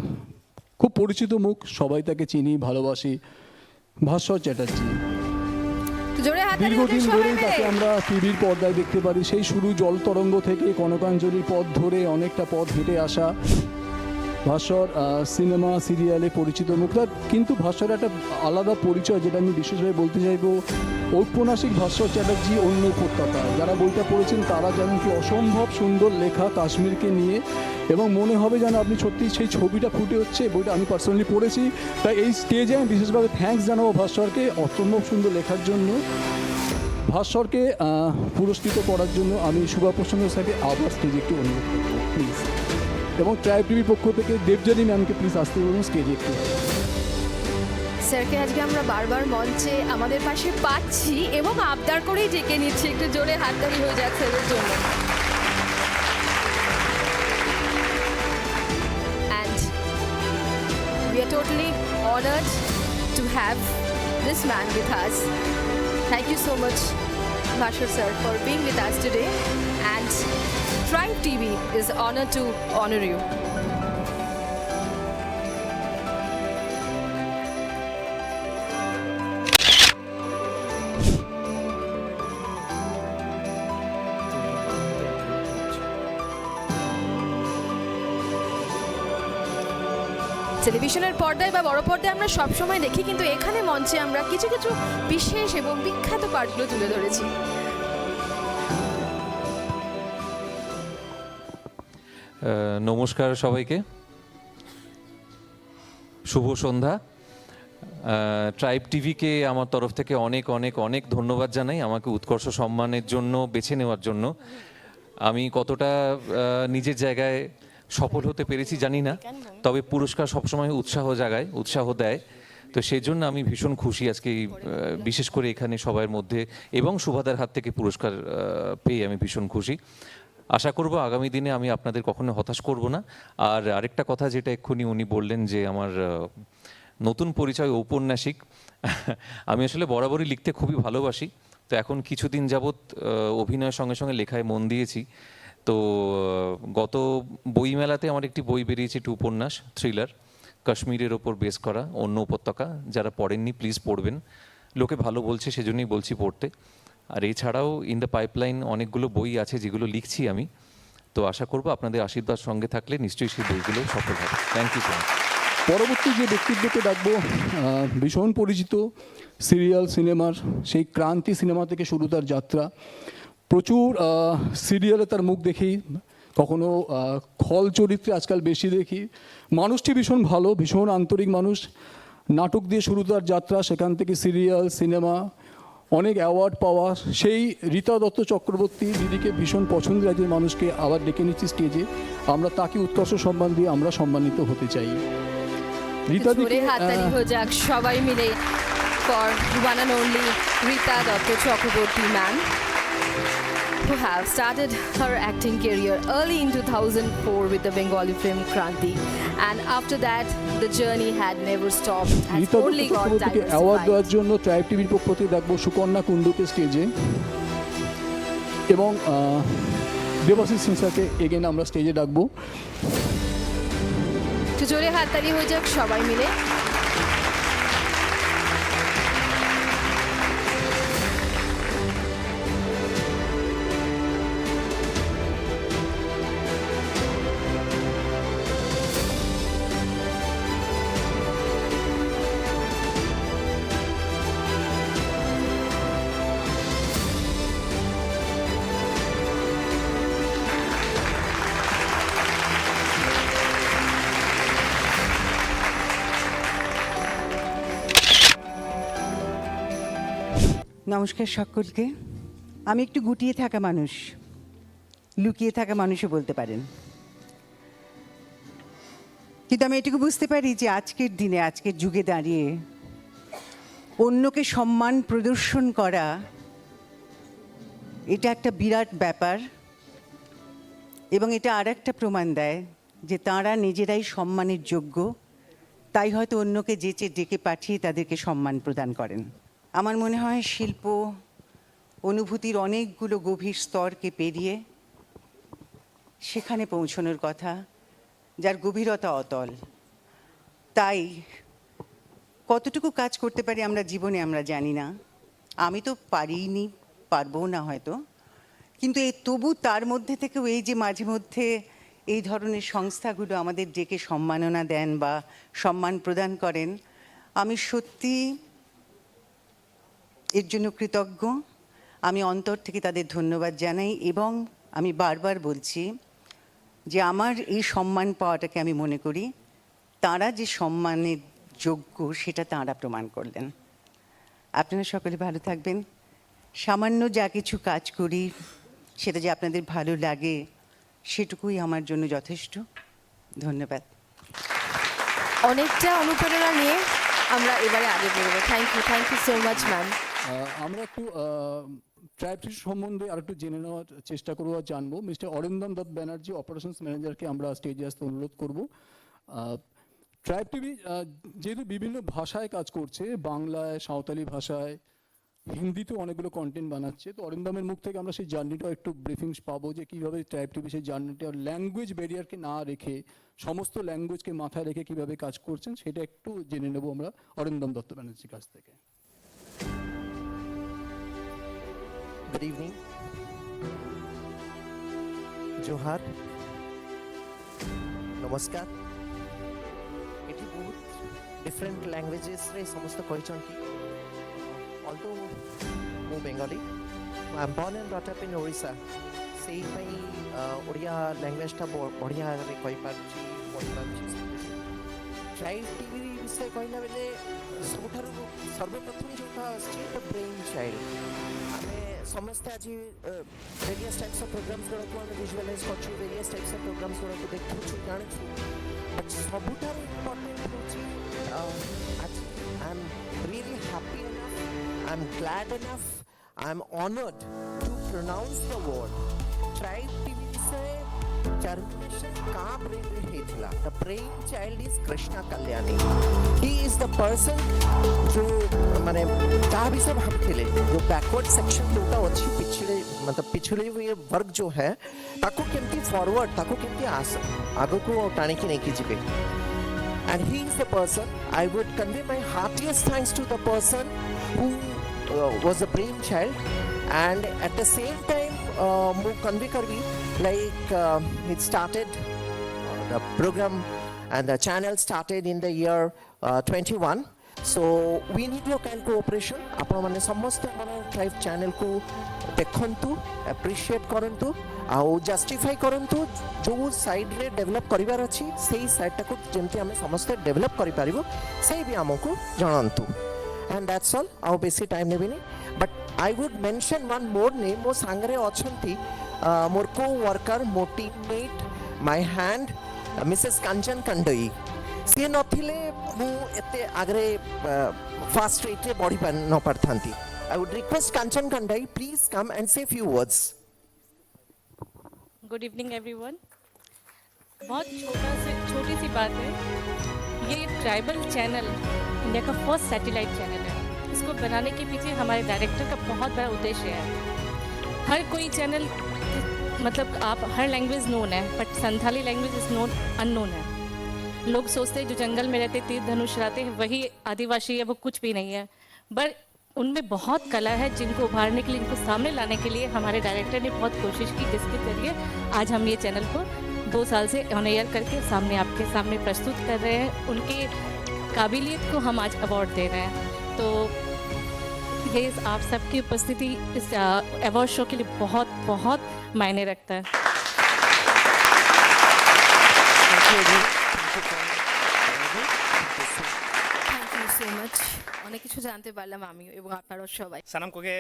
খুব পরিচিত মুখ, সবাই তাকে চিনি, ভালোবাসি, ভাস্বর চ্যাটার্জি। তো জোরে হাততালি হচ্ছে দীর্ঘদিন সবাই ধরেই মিলে। তাকে আমরা টিভির পর্দায় দেখতে পারি। সেই শুরু জল তরঙ্গ থেকে কনকাঞ্জলির পথ ধরে অনেকটা পথ হেঁটে আসা ভাস্বর আহ, সিনেমা সিরিয়ালে পরিচিত মুখ। তার কিন্তু ভাস্বর একটা আলাদা পরিচয়, যেটা আমি বিশেষভাবে বলতে চাইবো, ঔপন্যাসিক ভাস্বর চ্যাটার্জি অন্য উপত্যকা। যারা বইটা পড়েছেন তারা জানেন কি অসম্ভব সুন্দর লেখা কাশ্মীরকে নিয়ে, এবং মনে হবে যেন আপনি সত্যি সেই ছবিটা ফুটে হচ্ছে। বইটা আমি পার্সোনালি পড়েছি, তাই এই স্টেজে আমি বিশেষভাবে থ্যাঙ্কস জানাবো ভাস্বরকে অসম্ভব সুন্দর লেখার জন্য। ভাস্বরকে আহ, পুরস্কৃত করার জন্য আমি শুভা প্রসন্ন স্যারকে আবার স্টেজে একটু অনুরোধ করবো প্লিজ, এবং ট্রাইব টিভি পক্ষ থেকে দেবজানী ম্যামকে প্লিজ আসতে বলুন স্টেজে একটু। স্যারকে আজকে আমরা বারবার মঞ্চে আমাদের পাশে পাচ্ছি এবং আবদার করেই ডেকে নিচ্ছি। একটু জোরে হাততালি হয়ে যাক স্যারের জন্য। And we are totally honored to have this man with us. Thank you so much, Bhashwar sir, for being with us today. And Tribe T V is honored to honor you. টেলিভিশনের পর্দায় বা বড় পর্দায় আমরা সবসময় দেখি, কিন্তু এখানে মঞ্চে আমরা কিছু কিছু বিশেষ এবং বিখ্যাত পাঠগুলো তুলে ধরেছি। আহ, নমস্কার সবাইকে, শুভ সন্ধ্যা। ট্রাইব টিভিকে আমার তরফ থেকে অনেক অনেক অনেক ধন্যবাদ জানাই আমাকে উৎকর্ষ সম্মানের জন্য বেছে নেওয়ার জন্য। আমি কতটা আহ, নিজের জায়গায় সফল হতে পেরেছি জানি না, তবে পুরস্কার সবসময় উৎসাহ জাগায়, উৎসাহ দেয়। তো সেই জন্য আমি ভীষণ খুশি আজকে এই, আহ, বিশেষ করে এখানে সবার মধ্যে এবং শুভাদার হাত থেকে পুরস্কার আহ, পেয়ে আমি ভীষণ খুশি। আশা করব আগামী দিনে আমি আপনাদের কখনো হতাশ করব না। আর আরেকটা কথা, যেটা এক্ষুনি উনি বললেন যে আমার আহ, নতুন পরিচয় ঔপন্যাসিক, আমি আসলে বরাবরই লিখতে খুবই ভালোবাসি। তো এখন কিছুদিন যাবৎ আহ, অভিনয়ের সঙ্গে সঙ্গে লেখায় মন দিয়েছি। তো আহ, গত বইমেলাতে আমার একটি বই বেরিয়েছে, একটি উপন্যাস থ্রিলার। কাশ্মীরের ওপর বেস করা অন্য উপত্যকা। যারা পড়েননি, প্লিজ পড়বেন। লোকে ভালো বলছে, সেজন্যই বলছি পড়তে। আর এছাড়াও ইন দ্য পাইপলাইন অনেকগুলো বই আছে যেগুলো লিখছি আমি। তো আশা করব আপনাদের আশীর্বাদ সঙ্গে থাকলে নিশ্চয়ই সেই বইগুলো সফল হবে। Thank you so much. পরবর্তী যে ব্যক্তিত্বকে ডাকবো, আহ, ভীষণ পরিচিত সিরিয়াল সিনেমার, সেই ক্রান্তি সিনেমা থেকে শুরু তার যাত্রা। প্রচুর সিরিয়ালে তার মুখ দেখি, কখনো আহ, খল চরিত্রে আজকাল বেশি দেখি। মানুষটি ভীষণ ভালো, ভীষণ আন্তরিক মানুষ। নাটক দিয়ে শুরু তার যাত্রা, সেখান থেকে সিরিয়াল, সিনেমা, অনেক অ্যাওয়ার্ড পাওয়া। সেই রীতা দত্ত চক্রবর্তী দিদিকে ভীষণ পছন্দের একজন মানুষকে আবার ডেকে নিচ্ছি স্টেজে। আমরা তাকে উৎকর্ষ সম্মান দিয়ে আমরা সম্মানিত হতে চাই। রীতা জোরে দিকে হাততালি আহ, হয়ে যাক সবাই মিলে for one and only Rita Dutta Chakraborty ma'am, who have started her acting career early in two thousand four with the Bengali film Kranti, and after that the journey had never stopped, has Rita Dutta only got চক্রবর্তীকে অ্যাওয়ার্ড দেওয়ার diversified. জন্য ট্রাইব টিভির পক্ষ থেকে ডাকবো সুকন্যা কুণ্ডুকে স্টেজে এবং আহ, দেবাশিস সিং স্যারকে এগেন আমরা স্টেজে ডাকবো। একটু জোরে হাততালি হয়ে যাক সবাই মিলে। নমস্কার সকলকে। আমি একটু গুটিয়ে থাকা মানুষ, লুকিয়ে থাকা মানুষও বলতে পারেন। কিন্তু আমি এটুকু বুঝতে পারি যে আজকের দিনে, আজকের যুগে দাঁড়িয়ে অন্যকে সম্মান প্রদর্শন করা, এটা একটা বিরাট ব্যাপার। এবং এটা আর একটা প্রমাণ দেয় যে তাঁরা নিজেরাই সম্মানের যোগ্য, তাই হয়তো অন্যকে যেচে ডেকে পাঠিয়ে তাদেরকে সম্মান প্রদান করেন। আমার মনে হয় শিল্প অনুভূতির অনেকগুলো গভীর স্তরকে পেরিয়ে সেখানে পৌঁছানোর কথা, যার গভীরতা অতল। তাই কতটুকু কাজ করতে পারি আমরা জীবনে, আমরা জানি না। আমি তো পারিনি, পারবো না হয়তো, কিন্তু এই তবু তার মধ্যে থেকেও এই যে মাঝে মধ্যে এই ধরনের সংস্থাগুলো আমাদের ডেকে সম্মাননা দেন বা সম্মান প্রদান করেন, আমি সত্যি এর জন্য কৃতজ্ঞ। আমি অন্তর থেকে তাদের ধন্যবাদ জানাই এবং আমি বারবার বলছি যে আমার এই সম্মান পাওয়াটাকে আমি মনে করি তারা যে সম্মানের যোগ্য, সেটা তারা প্রমাণ করলেন। আপনারা সকলে ভালো থাকবেন। সামান্য যা কিছু কাজ করি, সেটা যে আপনাদের ভালো লাগে, সেটুকুই আমার জন্য যথেষ্ট। ধন্যবাদ। অনেকটা অনুপ্রেরণা নিয়ে আমরা এবারে আগে বলবো। Thank you, thank you so much, ma'am. আহ, আমরা একটু ট্রাইব টিভি সম্বন্ধে আর একটু জেনে নেওয়ার চেষ্টা করবো আর জানবো। মিস্টার অরিন্দম দত্ত ব্যানার্জি, অপারেশনস ম্যানেজারকে আমরা স্টেজে আসতে অনুরোধ করবো। ট্রাইব টিভি যেহেতু বিভিন্ন ভাষায় কাজ করছে, বাংলায়, সাঁওতালি ভাষায়, হিন্দিতেও অনেকগুলো কন্টেন্ট বানাচ্ছে, তো অরিন্দমের মুখ থেকে আমরা সেই জার্নিটা একটু ব্রিফিংস পাবো যে কীভাবে ট্রাইব টিভি সেই জার্নিটা ল্যাঙ্গুয়েজ ব্যারিয়ারকে না রেখে, সমস্ত ল্যাঙ্গুয়েজকে মাথায় রেখে কীভাবে কাজ করছেন, সেটা একটু জেনে নেবো আমরা অরিন্দম দত্ত ব্যানার্জির কাছ থেকে। গুড ইভিনিং, জোহার, নমস্কার। ଏଠି ବହୁତ ଡିଫରେଣ୍ଟ ଲାଙ୍ଗୁଏଜେସ୍ରେ ସମସ୍ତେ କହିଛନ୍ତି। ଅଲ୍ଦୋ ମୁଁ Bengali, I am born and brought up in Odisha, ସେଇଥିପାଇଁ ଅ, ଓଡ଼ିଆ ଲାଙ୍ଗୁଏଜଟା ବ- ବଢ଼ିଆ ଭାବରେ କହିପାରୁଛି, ପଢ଼ିପାରୁଛି, ଶିଖୁଛି। ଟ୍ରାଇବ୍ ଟିଭି ବିଷୟ କହିଲା ବେଳେ ସବୁଠାରୁ ସର୍ବପ୍ରଥମ ଯେଉଁଟା ଆସୁଛି, ଦ ବ୍ରେନ୍ ଚାଇଲ୍ଡ। ଆମେ ସମସ୍ତେ ଆଜି ଭେରିୟସ୍ ଟାଇପ୍ସ ଅଫ୍ ପ୍ରୋଗ୍ରାମ୍ସ ଗୁଡ଼ାକୁ ଆମେ ଭିଜୁଆଲାଇଜ୍ କରୁଛୁ, ଭେରିୟସ୍ ଟାଇପ୍ସ ଅଫ୍ ପ୍ରୋଗ୍ରାମ୍ସ ଗୁଡ଼ାକୁ ଦେଖୁଛୁ, ଜାଣୁଛୁ। ବଟ୍ ସବୁଠାରୁ ଇମ୍ପୋର୍ଟାଣ୍ଟ ହେଉଛି, ଅ, ଆଜି I am really happy enough, I am glad enough, I am honoured to pronounce the word tribe TV ବିଷୟ ଟର୍ମିନେସନ୍ କାହା ବ୍ରେନ୍ରେ ହେଇଥିଲା। The brain child is Krishna Kalyani. He is the person ଯେଉଁ ମାନେ ଯାହା ବିଷୟ ଭାବିଥିଲେ, ଯେଉଁ ବ୍ୟାକୱାର୍ଡ ସେକ୍ସନ୍ ଯେଉଁଟା ଅଛି, ପିଛଡ଼େ ମତଲବ ପିଛଡ଼େ ହୁଏ વર્ગ જો હૈ, ତାକୁ କେମିତି ଫରୱାର୍ଡ, ତାକୁ କେମିତି ଆସ ଆଗକୁ ଟାଣିକି ନେଇକି ଯିବେ। And he is the person, I would convey my heartiest thanks to the person who uh, was the brainchild. And at the same time, uh, ମୁଁ କନଭେ କରିବି, like, uh, it started, uh, the program and the channel started in the year uh, twenty-one. So we need your kind cooperation. ଆପଣମାନେ ସମସ୍ତେ ଆମର ଟ୍ରାଇବ୍ ଚ୍ୟାନେଲକୁ ଦେଖନ୍ତୁ, ଆପ୍ରିସିଏଟ୍ କରନ୍ତୁ, ଆଉ ଜଷ୍ଟିଫାଇ କରନ୍ତୁ। ଯେଉଁ ସାଇଡ଼୍ରେ ଡେଭଲପ୍ କରିବାର ଅଛି, ସେଇ ସାଇଡ଼୍ଟାକୁ ଯେମିତି ଆମେ ସମସ୍ତେ ଡେଭଲପ୍ କରିପାରିବୁ, ସେଇ ବି ଆମକୁ ଜଣାନ୍ତୁ। And that's all। ଆଉ ବେଶୀ ଟାଇମ୍ ନେବିନି। But I would mention one more name। ମୋ ସାଙ୍ଗରେ ଅଛନ୍ତି, ଅ, ମୋର କୋ ୱାର୍କର, ମୋ ଟିମ୍ ମେଟ୍, ମାଇ ହ୍ୟାଣ୍ଡ, ମିସେସ୍ କାଞ୍ଚନ କଣ୍ଡଇ। ସିଏ ନଥିଲେ ମୁଁ ଏତେ ଆଗରେ ଫାଷ୍ଟ ରେଟ୍ରେ ବଢ଼ି ପାରି ନ ପାରିଥାନ୍ତି। I would request Kanchan Kandai, please come and say few words। Good evening everyone. बहुत छोटा से छोटी सी बात है। ये ट्राइबल चैनल इंडिया का फर्स्ट सैटेलाइट चैनल है। इसको बनाने के पीछे हमारे डायरेक्टर का बहुत बड़ा उद्देश्य है। हर कोई चैनल, मतलब, आप हर लैंग्वेज नोन है, but Santhali language is known unknown है। लोग सोचते हैं जो जंगल में रहते, तीर धनुष चलाते हैं, वही आदिवासी है, वो कुछ भी नहीं है। पर उनमें बहुत कला है, जिनको उभारने के लिए, इनको सामने लाने के लिए हमारे डायरेक्टर ने बहुत कोशिश की, जिसके जरिए आज हम ये चैनल को दो साल से ऑन एयर करके सामने, आपके सामने प्रस्तुत कर रहे हैं। उनके काबिलियत को हम आज अवार्ड दे रहे हैं। तो ये इस, आप सबकी उपस्थिति इस अवार्ड शो के लिए बहुत, बहुत मायने रखता है। Thank you so much. অনেক কিছু জানতে পারলাম আমিও এবং আপনারাও সবাই। ᱥᱟᱱᱟᱢ ᱠᱚᱜᱮ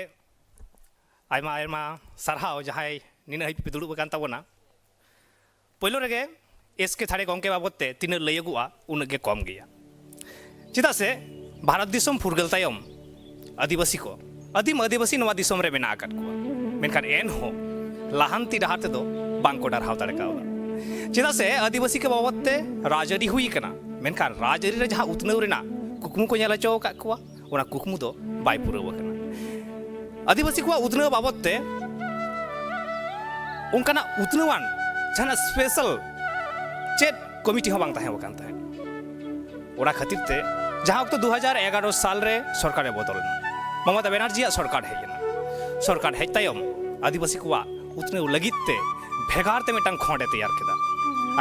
ᱟᱭᱢᱟ ᱟᱭᱢᱟ ᱥᱟᱨᱦᱟᱣ, ᱡᱟᱦᱟᱸᱭ ᱱᱤᱱᱟᱹᱜ ᱦᱟᱹᱵᱤᱡ ᱯᱮ ᱫᱩᱲᱩᱵ ᱟᱠᱟᱱ ᱛᱟᱵᱚᱱᱟ᱾ ᱯᱳᱭᱞᱳ ᱨᱮᱜᱮ ᱮᱥ ᱠᱮ ᱛᱷᱟᱲᱮ ᱜᱚᱢᱠᱮ ᱵᱟᱵᱚᱫ ᱛᱮ ᱛᱤᱱᱟᱹᱜ ᱞᱟᱹᱭᱟᱹᱜᱚᱜᱼᱟ, ᱩᱱᱟᱹᱜ ᱜᱮ ᱠᱚᱢ ᱜᱮᱭᱟ᱾ ᱪᱮᱫᱟᱜ ᱥᱮ ᱵᱷᱟᱨᱚᱛ ᱫᱤᱥᱚᱢ ᱯᱷᱩᱨᱜᱟᱹᱞ ᱛᱟᱭᱚᱢ ᱟᱹᱫᱤᱵᱟᱹᱥᱤ ᱠᱚ, ᱟᱹᱫᱤᱢ ᱟᱹᱫᱤᱵᱟᱹᱥᱤ ᱱᱚᱣᱟ ᱫᱤᱥᱚᱢ ᱨᱮ ᱢᱮᱱᱟᱜ ᱟᱠᱟᱫ ᱠᱚᱣᱟ, ᱢᱮᱱᱠᱷᱟᱱ ᱮᱱᱦᱚᱸ ᱞᱟᱦᱟᱱᱛᱤ ᱰᱟᱦᱟᱨ ᱛᱮᱫᱚ ᱵᱟᱝ ᱠᱚ ᱰᱟᱨᱦᱟᱣ ᱫᱟᱲᱮ ᱠᱟᱣᱫᱟ᱾ ᱪᱮᱫᱟᱜ ᱥᱮ ᱟᱹᱫᱤᱵᱟᱹᱥᱤ ᱠᱚ ᱵᱟᱵᱚᱫ ᱛᱮ ᱨᱟᱡᱽᱟᱹᱨᱤ ᱦᱩᱭ ᱟᱠᱟᱱᱟ, ᱢᱮᱱᱠᱷᱟᱱ ᱨᱟᱡᱽᱟᱹᱨᱤ ᱨᱮ ᱡᱟᱦᱟᱸ ᱩᱛᱱᱟᱹᱣ ᱨᱮᱱᱟᱜ ᱠᱩᱠᱢᱩ ᱠᱚ ᱧᱮᱞ ᱦᱚᱪᱚ ᱟᱠᱟᱫ ᱠᱚᱣᱟ, ᱚᱱᱟ ᱠᱩᱠᱢᱩ ᱫᱚ ᱵᱟᱭ ᱯᱩᱨᱟᱹᱣ ᱟᱠᱟᱱᱟ᱾ ᱟᱹᱫᱤᱵᱟᱹᱥᱤ ᱠᱚᱣᱟᱜ ᱩᱛᱱᱟᱹᱣ ᱵᱟᱵᱚᱫ ᱛᱮ ᱚᱱᱠᱟᱱᱟᱜ ᱩᱛᱱᱟᱹᱣᱟᱱ ᱡᱟᱦᱟᱱᱟᱜ ᱥᱯᱮᱥᱟᱞ ᱪᱮᱫ ᱠᱚᱢᱤᱴᱤ ᱦᱚᱸ ᱵᱟᱝ ᱛᱟᱦᱮᱸ ᱟᱠᱟᱱ ᱛᱟᱦᱮᱸᱫ᱾ ᱚᱱᱟ ᱠᱷᱟᱹᱛᱤᱨ ᱛᱮ ᱡᱟᱦᱟᱸ ᱚᱠᱛᱚ ᱫᱩ ᱦᱟᱡᱟᱨ ᱮᱜᱟᱨᱚ ᱥᱟᱞ ᱨᱮ ᱥᱚᱨᱠᱟᱨᱮ ᱵᱚᱫᱚᱞ ᱮᱱᱟ, ᱢᱚᱢᱚᱛᱟ ᱵᱮᱱᱟᱨᱡᱤᱭᱟᱜ ᱥᱚᱨᱠᱟᱨ ᱦᱮᱡ ᱮᱱᱟ᱾ ᱥᱚᱨᱠᱟᱨ ᱦᱮᱡ ᱛᱟᱭᱚᱢ ᱟᱹᱫᱤᱵᱟᱹᱥᱤ ᱠᱚᱣᱟᱜ ᱩᱛᱱᱟᱹᱣ ᱞᱟᱹᱜᱤᱫ ᱛᱮ ᱵᱷᱮᱜᱟᱨ ᱛᱮ ᱢᱤᱫᱴᱟᱝ ᱠᱷᱚᱸᱰ ᱮ ᱛᱮᱭᱟᱨ ᱠᱮᱫᱟ᱾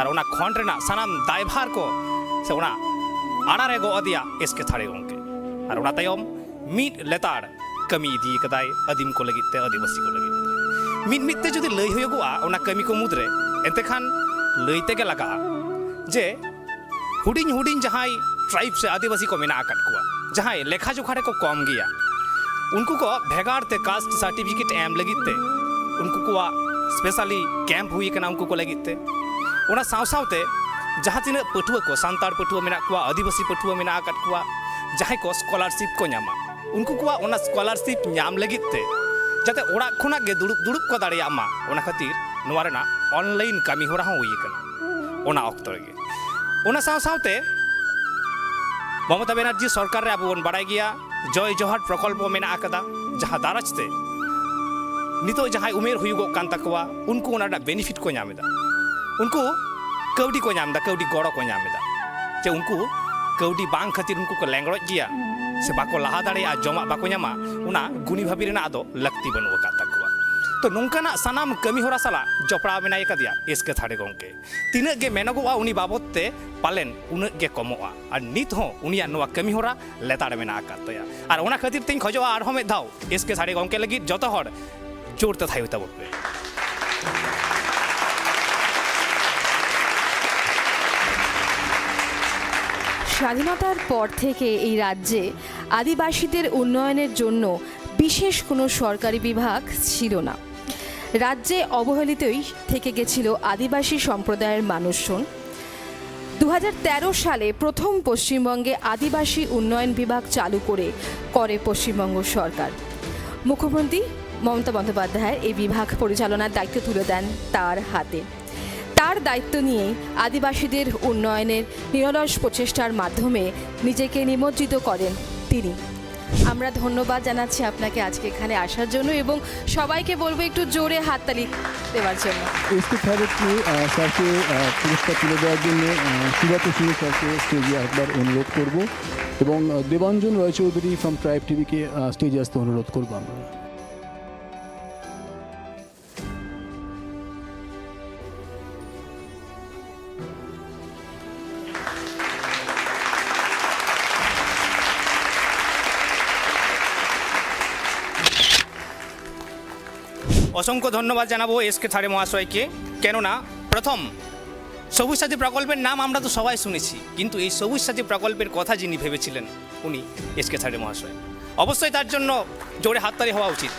ᱟᱨ ᱚᱱᱟ ᱠᱷᱚᱸᱰ ᱨᱮᱱᱟᱜ ᱥᱟᱱᱟᱢ ᱫᱟᱭᱵᱷᱟᱨ ᱠᱚ ᱥᱮ ᱚᱱᱟ ᱟᱲᱟ ᱨᱮ ᱜᱚᱜ ᱟᱫᱮᱭᱟ ᱮᱥ ᱠᱮ ᱛᱷᱟᱲᱮ ᱜᱚᱢᱠᱮ᱾ ᱟᱨ ᱚᱱᱟ ᱛᱟᱭᱚᱢ ᱢᱤᱫ ᱞᱮᱛᱟᱲ ᱠᱟᱹᱢᱤ ᱤᱫᱤ ᱠᱟᱫᱟᱭ ᱟᱹᱫᱤᱢ ᱠᱚ ᱞᱟᱹᱜᱤᱫ ᱛᱮ, ᱟᱹᱫᱤᱵᱟᱹᱥᱤ ᱠᱚ ᱞᱟᱹᱜᱤᱫ ᱛᱮ᱾ ᱢᱤᱫ ᱢᱤᱫ ᱛᱮ ᱡᱩᱫᱤ ᱞᱟᱹᱭ ᱦᱩᱭᱩᱜᱚᱜᱼᱟ ᱚᱱᱟ ᱠᱟᱹᱢᱤ ᱠᱚ ᱢᱩᱫᱽᱨᱮ, ᱮᱱᱛᱮ ᱠᱷᱟᱱ ᱞᱟᱹᱭ ᱛᱮᱜᱮ ᱞᱟᱜᱟᱜᱼᱟ ᱡᱮ ᱦᱩᱰᱤᱧ ᱦᱩᱰᱤᱧ ᱡᱟᱦᱟᱸᱭ ᱴᱨᱟᱭᱤᱵᱽ ᱥᱮ ᱟᱹᱫᱤᱵᱟᱹᱥᱤ ᱠᱚ ᱢᱮᱱᱟᱜ ᱟᱠᱟᱫ ᱠᱚᱣᱟ, ᱡᱟᱦᱟᱸᱭ ᱞᱮᱠᱷᱟ ᱡᱚᱠᱷᱟ ᱨᱮᱠᱚ ᱠᱚᱢ ᱜᱮᱭᱟ, ᱩᱱᱠᱩ ᱠᱚ ᱵᱷᱮᱜᱟᱨ ᱛᱮ ᱠᱟᱥᱴ ᱥᱟᱨᱴᱤᱯᱷᱤᱠᱮᱴ ᱮᱢ ᱞᱟᱹᱜᱤᱫ ᱛᱮ ᱩᱱᱠᱩ ᱠᱚᱣᱟᱜ ᱥᱯᱮᱥᱟᱞᱤ ᱠᱮᱢᱯ ᱦᱩᱭ ᱟᱠᱟᱱᱟ ᱩᱱᱠᱩ ᱠᱚ ᱞᱟᱹᱜᱤᱫ ᱛᱮ᱾ ᱚᱱᱟ ᱥᱟᱶ ᱥᱟᱶᱛᱮ ᱡᱟᱦᱟᱸ ᱛᱤᱱᱟᱹᱜ ᱯᱟᱹᱴᱷᱩᱣᱟᱹ ᱠᱚ, ᱥᱟᱱᱛᱟᱲ ᱯᱟᱹᱴᱷᱩᱣᱟᱹ ᱢᱮᱱᱟᱜ ᱠᱚᱣᱟ, ᱟᱹᱫᱤᱵᱟᱹᱥᱤ ᱯᱟᱹᱴᱷᱩᱣᱟᱹ ᱢᱮᱱᱟᱜ ᱟᱠᱟᱫ ᱠᱚᱣᱟ, ᱡᱟᱦᱟᱸᱭ ᱠᱚ ᱥᱠᱚᱞᱟᱨᱥᱤᱯ ᱠᱚ ᱧᱟᱢᱟ, ᱩᱱᱠᱩ ᱠᱚᱣᱟᱜ ᱚᱱᱟ ᱥᱠᱚᱞᱟᱨᱥᱤᱯ ᱧᱟᱢ ᱞᱟᱹᱜᱤᱫ ᱛᱮ ᱡᱟᱛᱮ ᱚᱲᱟᱜ ᱠᱷᱚᱱᱟᱜ ᱜᱮ ᱫᱩᱲᱩᱵ ᱫᱩᱲᱩᱵ ᱠᱚ ᱫᱟᱲᱮᱭᱟᱜ ᱢᱟ, ᱚᱱᱟ ᱠᱷᱟᱹᱛᱤᱨ ᱱᱚᱣᱟ ᱨᱮᱱᱟᱜ ᱚᱱᱞᱟᱭᱤᱱ ᱠᱟᱹᱢᱤ ᱦᱚᱨᱟ ᱦᱚᱸ ᱦᱩᱭ ᱟᱠᱟᱱᱟ ᱚᱱᱟ ᱚᱠᱛᱚ ᱨᱮᱜᱮ᱾ ᱚᱱᱟ ᱥᱟᱶ ᱥᱟᱶᱛᱮ ᱢᱚᱢᱚᱛᱟ ᱵᱮᱱᱟᱨᱡᱤ ᱥᱚᱨᱠᱟᱨ ᱨᱮ ᱟᱵᱚ ᱵᱚᱱ ᱵᱟᱲᱟᱭ ᱜᱮᱭᱟ ᱡᱚᱭ ᱡᱚᱦᱟᱨ ᱯᱨᱚᱠᱚᱞᱯᱚ ᱢᱮᱱᱟᱜ ᱟᱠᱟᱫᱟ, ᱡᱟᱦᱟᱸ ᱫᱟᱨᱟᱡᱽ ᱛᱮ ᱱᱤᱛᱚᱜ ᱡᱟᱦᱟᱸᱭ ᱩᱢᱮᱨ ᱦᱩᱭᱩᱜᱚᱜ ᱠᱟᱱ ᱛᱟᱠᱚᱣᱟ ᱩᱱᱠᱩ ᱚᱱᱟ ᱨᱮᱱᱟᱜ ᱵᱮᱱᱤᱯᱷᱤᱴ ᱠᱚ ᱧᱟᱢ ᱮᱫᱟ, ᱩᱱᱠᱩ ᱠᱟᱹᱣᱰᱤ ᱠᱚ ᱧᱟᱢ ᱮᱫᱟ, ᱠᱟᱹᱣᱰᱤ ᱜᱚᱲᱚ ᱠᱚ ᱧᱟᱢ ᱮᱫᱟ᱾ ᱡᱮ ᱩᱱᱠᱩ ᱠᱟᱹᱣᱰᱤ ᱵᱟᱝ ᱠᱷᱟᱹᱛᱤᱨ ᱩᱱᱠᱩ ᱠᱚ ᱞᱮᱸᱜᱽᱲᱚᱡ ᱜᱮᱭᱟ ᱥᱮ ᱵᱟᱠᱚ ᱞᱟᱦᱟ ᱫᱟᱲᱮᱭᱟᱜᱼᱟ, ᱡᱚᱢᱟᱜ ᱵᱟᱠᱚ ᱧᱟᱢᱟ, ᱚᱱᱟ ᱜᱩᱱᱤ ᱵᱷᱟᱹᱵᱤ ᱨᱮᱱᱟᱜ ᱫᱚ ᱞᱟᱹᱠᱛᱤ ᱵᱟᱹᱱᱩᱜ ᱟᱠᱟᱫ ᱛᱟᱠᱚᱣᱟ᱾ ᱛᱚ ᱱᱚᱝᱠᱟᱱᱟᱜ ᱥᱟᱱᱟᱢ ᱠᱟᱹᱢᱤ ᱦᱚᱨᱟ ᱥᱟᱞᱟᱜ ᱡᱚᱯᱲᱟᱣ ᱢᱮᱱᱟᱭ ᱟᱠᱟᱫᱮᱭᱟ ᱮᱥ ᱠᱮ ᱛᱷᱟᱲᱮ ᱜᱚᱢᱠᱮ᱾ ᱛᱤᱱᱟᱹᱜ ᱜᱮ ᱢᱮᱱᱚᱜᱚᱜᱼᱟ ᱩᱱᱤ ᱵᱟᱵᱚᱛ ᱛᱮ ᱯᱟᱞᱮᱱ ᱩᱱᱟᱹᱜ ᱜᱮ ᱠᱚᱢᱚᱜᱼᱟ᱾ ᱟᱨ ᱱᱤᱛ ᱦᱚᱸ ᱩᱱᱤᱭᱟᱜ ᱱᱚᱣᱟ ᱠᱟᱹᱢᱤ ᱦᱚᱨᱟ ᱞᱮᱛᱟᱲ ᱢᱮᱱᱟᱜ ᱟᱠᱟᱫ ᱛᱟᱭᱟ᱾ ᱟᱨ ᱚᱱᱟ ᱠᱷᱟᱹᱛᱤᱨ ᱛᱮᱧ ᱠᱷᱚᱡᱚᱜᱼᱟ ᱟᱨᱦᱚᱸ ᱢᱤᱫ ᱫᱷᱟᱣ ᱮᱥ ᱠᱮ ᱥᱟᱲᱮ ᱜᱚᱢᱠᱮ ᱞᱟᱹᱜᱤᱫ ᱡᱚᱛᱚ ᱦᱚᱲ ᱡᱳᱨ ᱛᱮ ᱛᱷᱟᱭᱚ ᱛᱟᱵᱚᱱ ᱯᱮ᱾ স্বাধীনতার পর থেকে এই রাজ্যে আদিবাসীদের উন্নয়নের জন্য বিশেষ কোনো সরকারি বিভাগ ছিল না। রাজ্যে অবহেলিতই থেকে গেছিল আদিবাসী সম্প্রদায়ের মানুষজন। দু সালে প্রথম পশ্চিমবঙ্গে আদিবাসী উন্নয়ন বিভাগ চালু করে করে পশ্চিমবঙ্গ সরকার। মুখ্যমন্ত্রী মমতা বন্দ্যোপাধ্যায় এই বিভাগ পরিচালনার দায়িত্ব তুলে দেন তার হাতে। তার দায়িত্ব নিয়ে আদিবাসীদের উন্নয়নের নিরলস প্রচেষ্টার মাধ্যমে নিজেকে নিমজ্জিত করেন তিনি। আমরা ধন্যবাদ জানাচ্ছি আপনাকে আজকে এখানে আসার জন্য এবং সবাইকে বলবো একটু জোরে হাততালি দেওয়ার জন্য। এস কে থার্ডের স্যারকে আহ, পুরস্কার তুলে দেওয়ার জন্য আহ, সুভা প্রসন্ন স্যারকে স্টেজে একবার অনুরোধ করব এবং আহ, দেবাঞ্জন রয়চৌধুরী ফ্রম ট্রাইব টিভিকে স্টেজে আসতে অনুরোধ করবো আমরা। অসংখ্য ধন্যবাদ জানাবো এস কে থাড়ে মহাশয়কে। কেননা প্রথম সবুজ সাথী প্রকল্পের নাম আমরা তো সবাই শুনেছি, কিন্তু এই সবুজ সাথী প্রকল্পের কথা যিনি ভেবেছিলেন, উনি এস কে থাড়ে মহাশয়। অবশ্যই তার জন্য জোরে হাততালি হওয়া উচিত।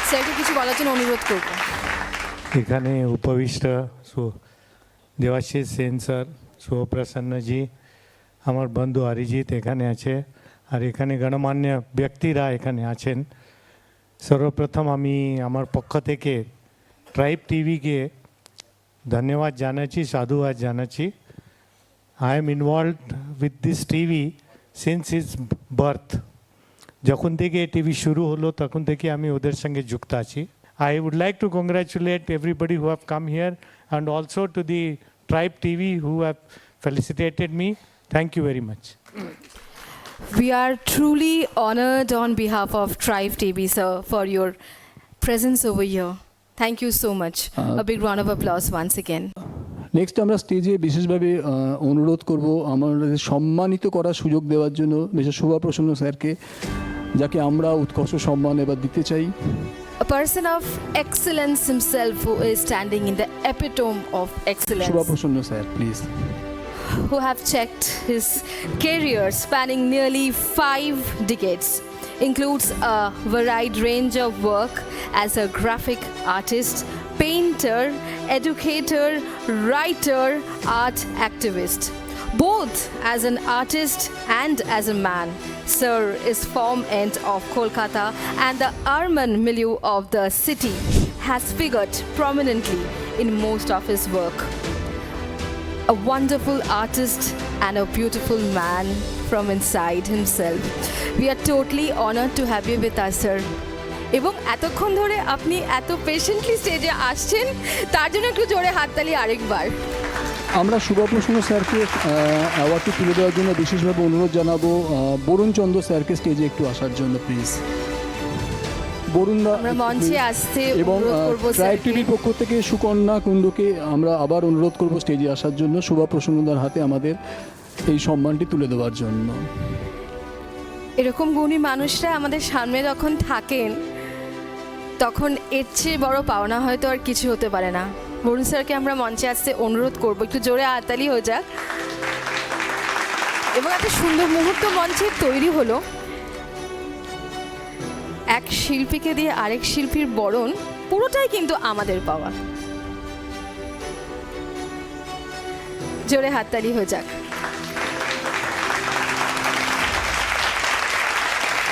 স্যারকে কিছু বলার জন্য অনুরোধ করবো। এখানে উপবিষ্ট সু- দেবাশিস সেন স্যার, সুপ্রসন্নজি, আমার বন্ধু অরিজিৎ এখানে আছে, আর এখানে গণ্যমান্য ব্যক্তিরা এখানে আছেন। সর্বপ্রথম আমি আমার পক্ষ থেকে ট্রাইব টিভিকে ধন্যবাদ জানাচ্ছি, সাধুবাদ জানাচ্ছি। I am involved with this T V since its birth. যখন থেকে টিভি শুরু হলো তখন থেকে আমি ওদের সঙ্গে যুক্ত আছি। I would like to congratulate everybody who have come here and also to the Tribe T V who have felicitated me. Thank you very much. We are truly honored on behalf of Tribe T V, sir, for your presence over here. Thank you so much. A big round of applause once again. Next আমরা স্টেজে বিশেষভাবে আহ, অনুরোধ করব আমাদের সম্মানিত করার সুযোগ দেওয়ার জন্য মিস্টার শোভা প্রসন্ন স্যারকে, যাকে আমরা উৎকর্ষ সম্মান এবার দিতে চাই। A person of excellence himself, who is standing in the epitome of excellence, শোভা প্রসন্ন sir, please. Who have checked his career spanning nearly five decades, includes a varied range of work as a graphic artist, painter, educator, writer, art activist. Both as an artist and as a man, Sir is form end of Kolkata and the urban milieu of the city has figured prominently in most of his work. A wonderful artist and a beautiful man from inside himself. We are totally honored to have you with us, sir. এবং এতক্ষণ ধরে আপনি এত পেশেন্টলি স্টেজে আসছেন, তার জন্য একটু জোরে হাততালি আরেকবার। আমরা শুভা প্রসন্ন স্যারকে অ্যাওয়ার্ডটি তুলে দেওয়ার জন্য বিশেষভাবে অনুরোধ জানাবো আহ, বরুণ চন্দ্র স্যারকে স্টেজে একটু আসার জন্য, প্লিজ। বরুণ দা আমরা মঞ্চে আসতে এবং অনুরোধ করবো ট্রাইব স্যারকে। টিভির পক্ষ থেকে সুকন্যা কুণ্ডুকে আমরা আবার অনুরোধ করব স্টেজে আসার জন্য। শুভা প্রসন্নদার হাতে আমাদের এই সম্মানটি তুলে দেওয়ার জন্য। এরকম গুণী মানুষরা আমাদের সামনে যখন থাকেন, তখন এর চেয়ে বড় পাওনা হয়তো আর কিছু হতে পারে না। বরুণ স্যারকে আমরা মঞ্চে আসতে অনুরোধ করব, একটু জোরে হাততালি হয়ে যাক। এবং একটা সুন্দর মুহূর্ত মঞ্চে তৈরি হলো। এক শিল্পীকে দিয়ে আরেক শিল্পীর বরণ, পুরোটাই কিন্তু আমাদের পাওয়া। জোরে হাততালি হয়ে যাক।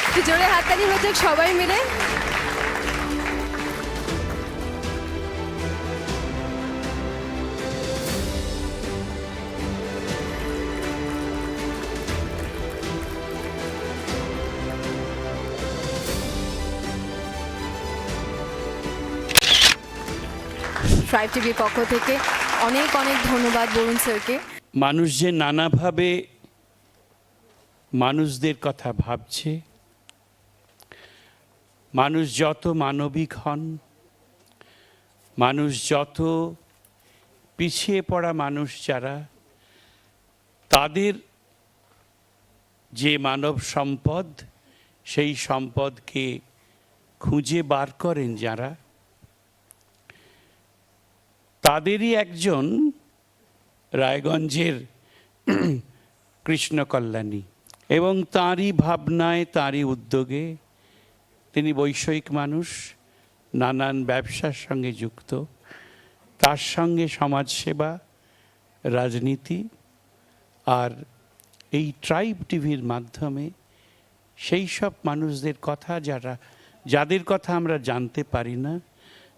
একটু জোরে হাততালি হয়ে যাক সবাই মিলে। ট্রাইব টিভির পক্ষ থেকে অনেক অনেক ধন্যবাদ বরুণ স্যারকে। মানুষ যে নানাভাবে মানুষদের কথা ভাবছে, মানুষ যত মানবিক হন, মানুষ যত পিছিয়ে পড়া মানুষ যারা, তাদের যে মানব সম্পদ, সেই সম্পদকে খুঁজে বার করেন যারা, তাদেরই একজন রায়গঞ্জের কৃষ্ণ কল্যাণী। এবং তাঁরই ভাবনায়, তাঁরই উদ্যোগে, তিনি বৈষয়িক মানুষ, নানান ব্যবসার সঙ্গে যুক্ত, তার সঙ্গে সমাজসেবা, রাজনীতি, আর এই ট্রাইব টিভির মাধ্যমে সেই সব মানুষদের কথা যারা, যাদের কথা আমরা জানতে পারি না,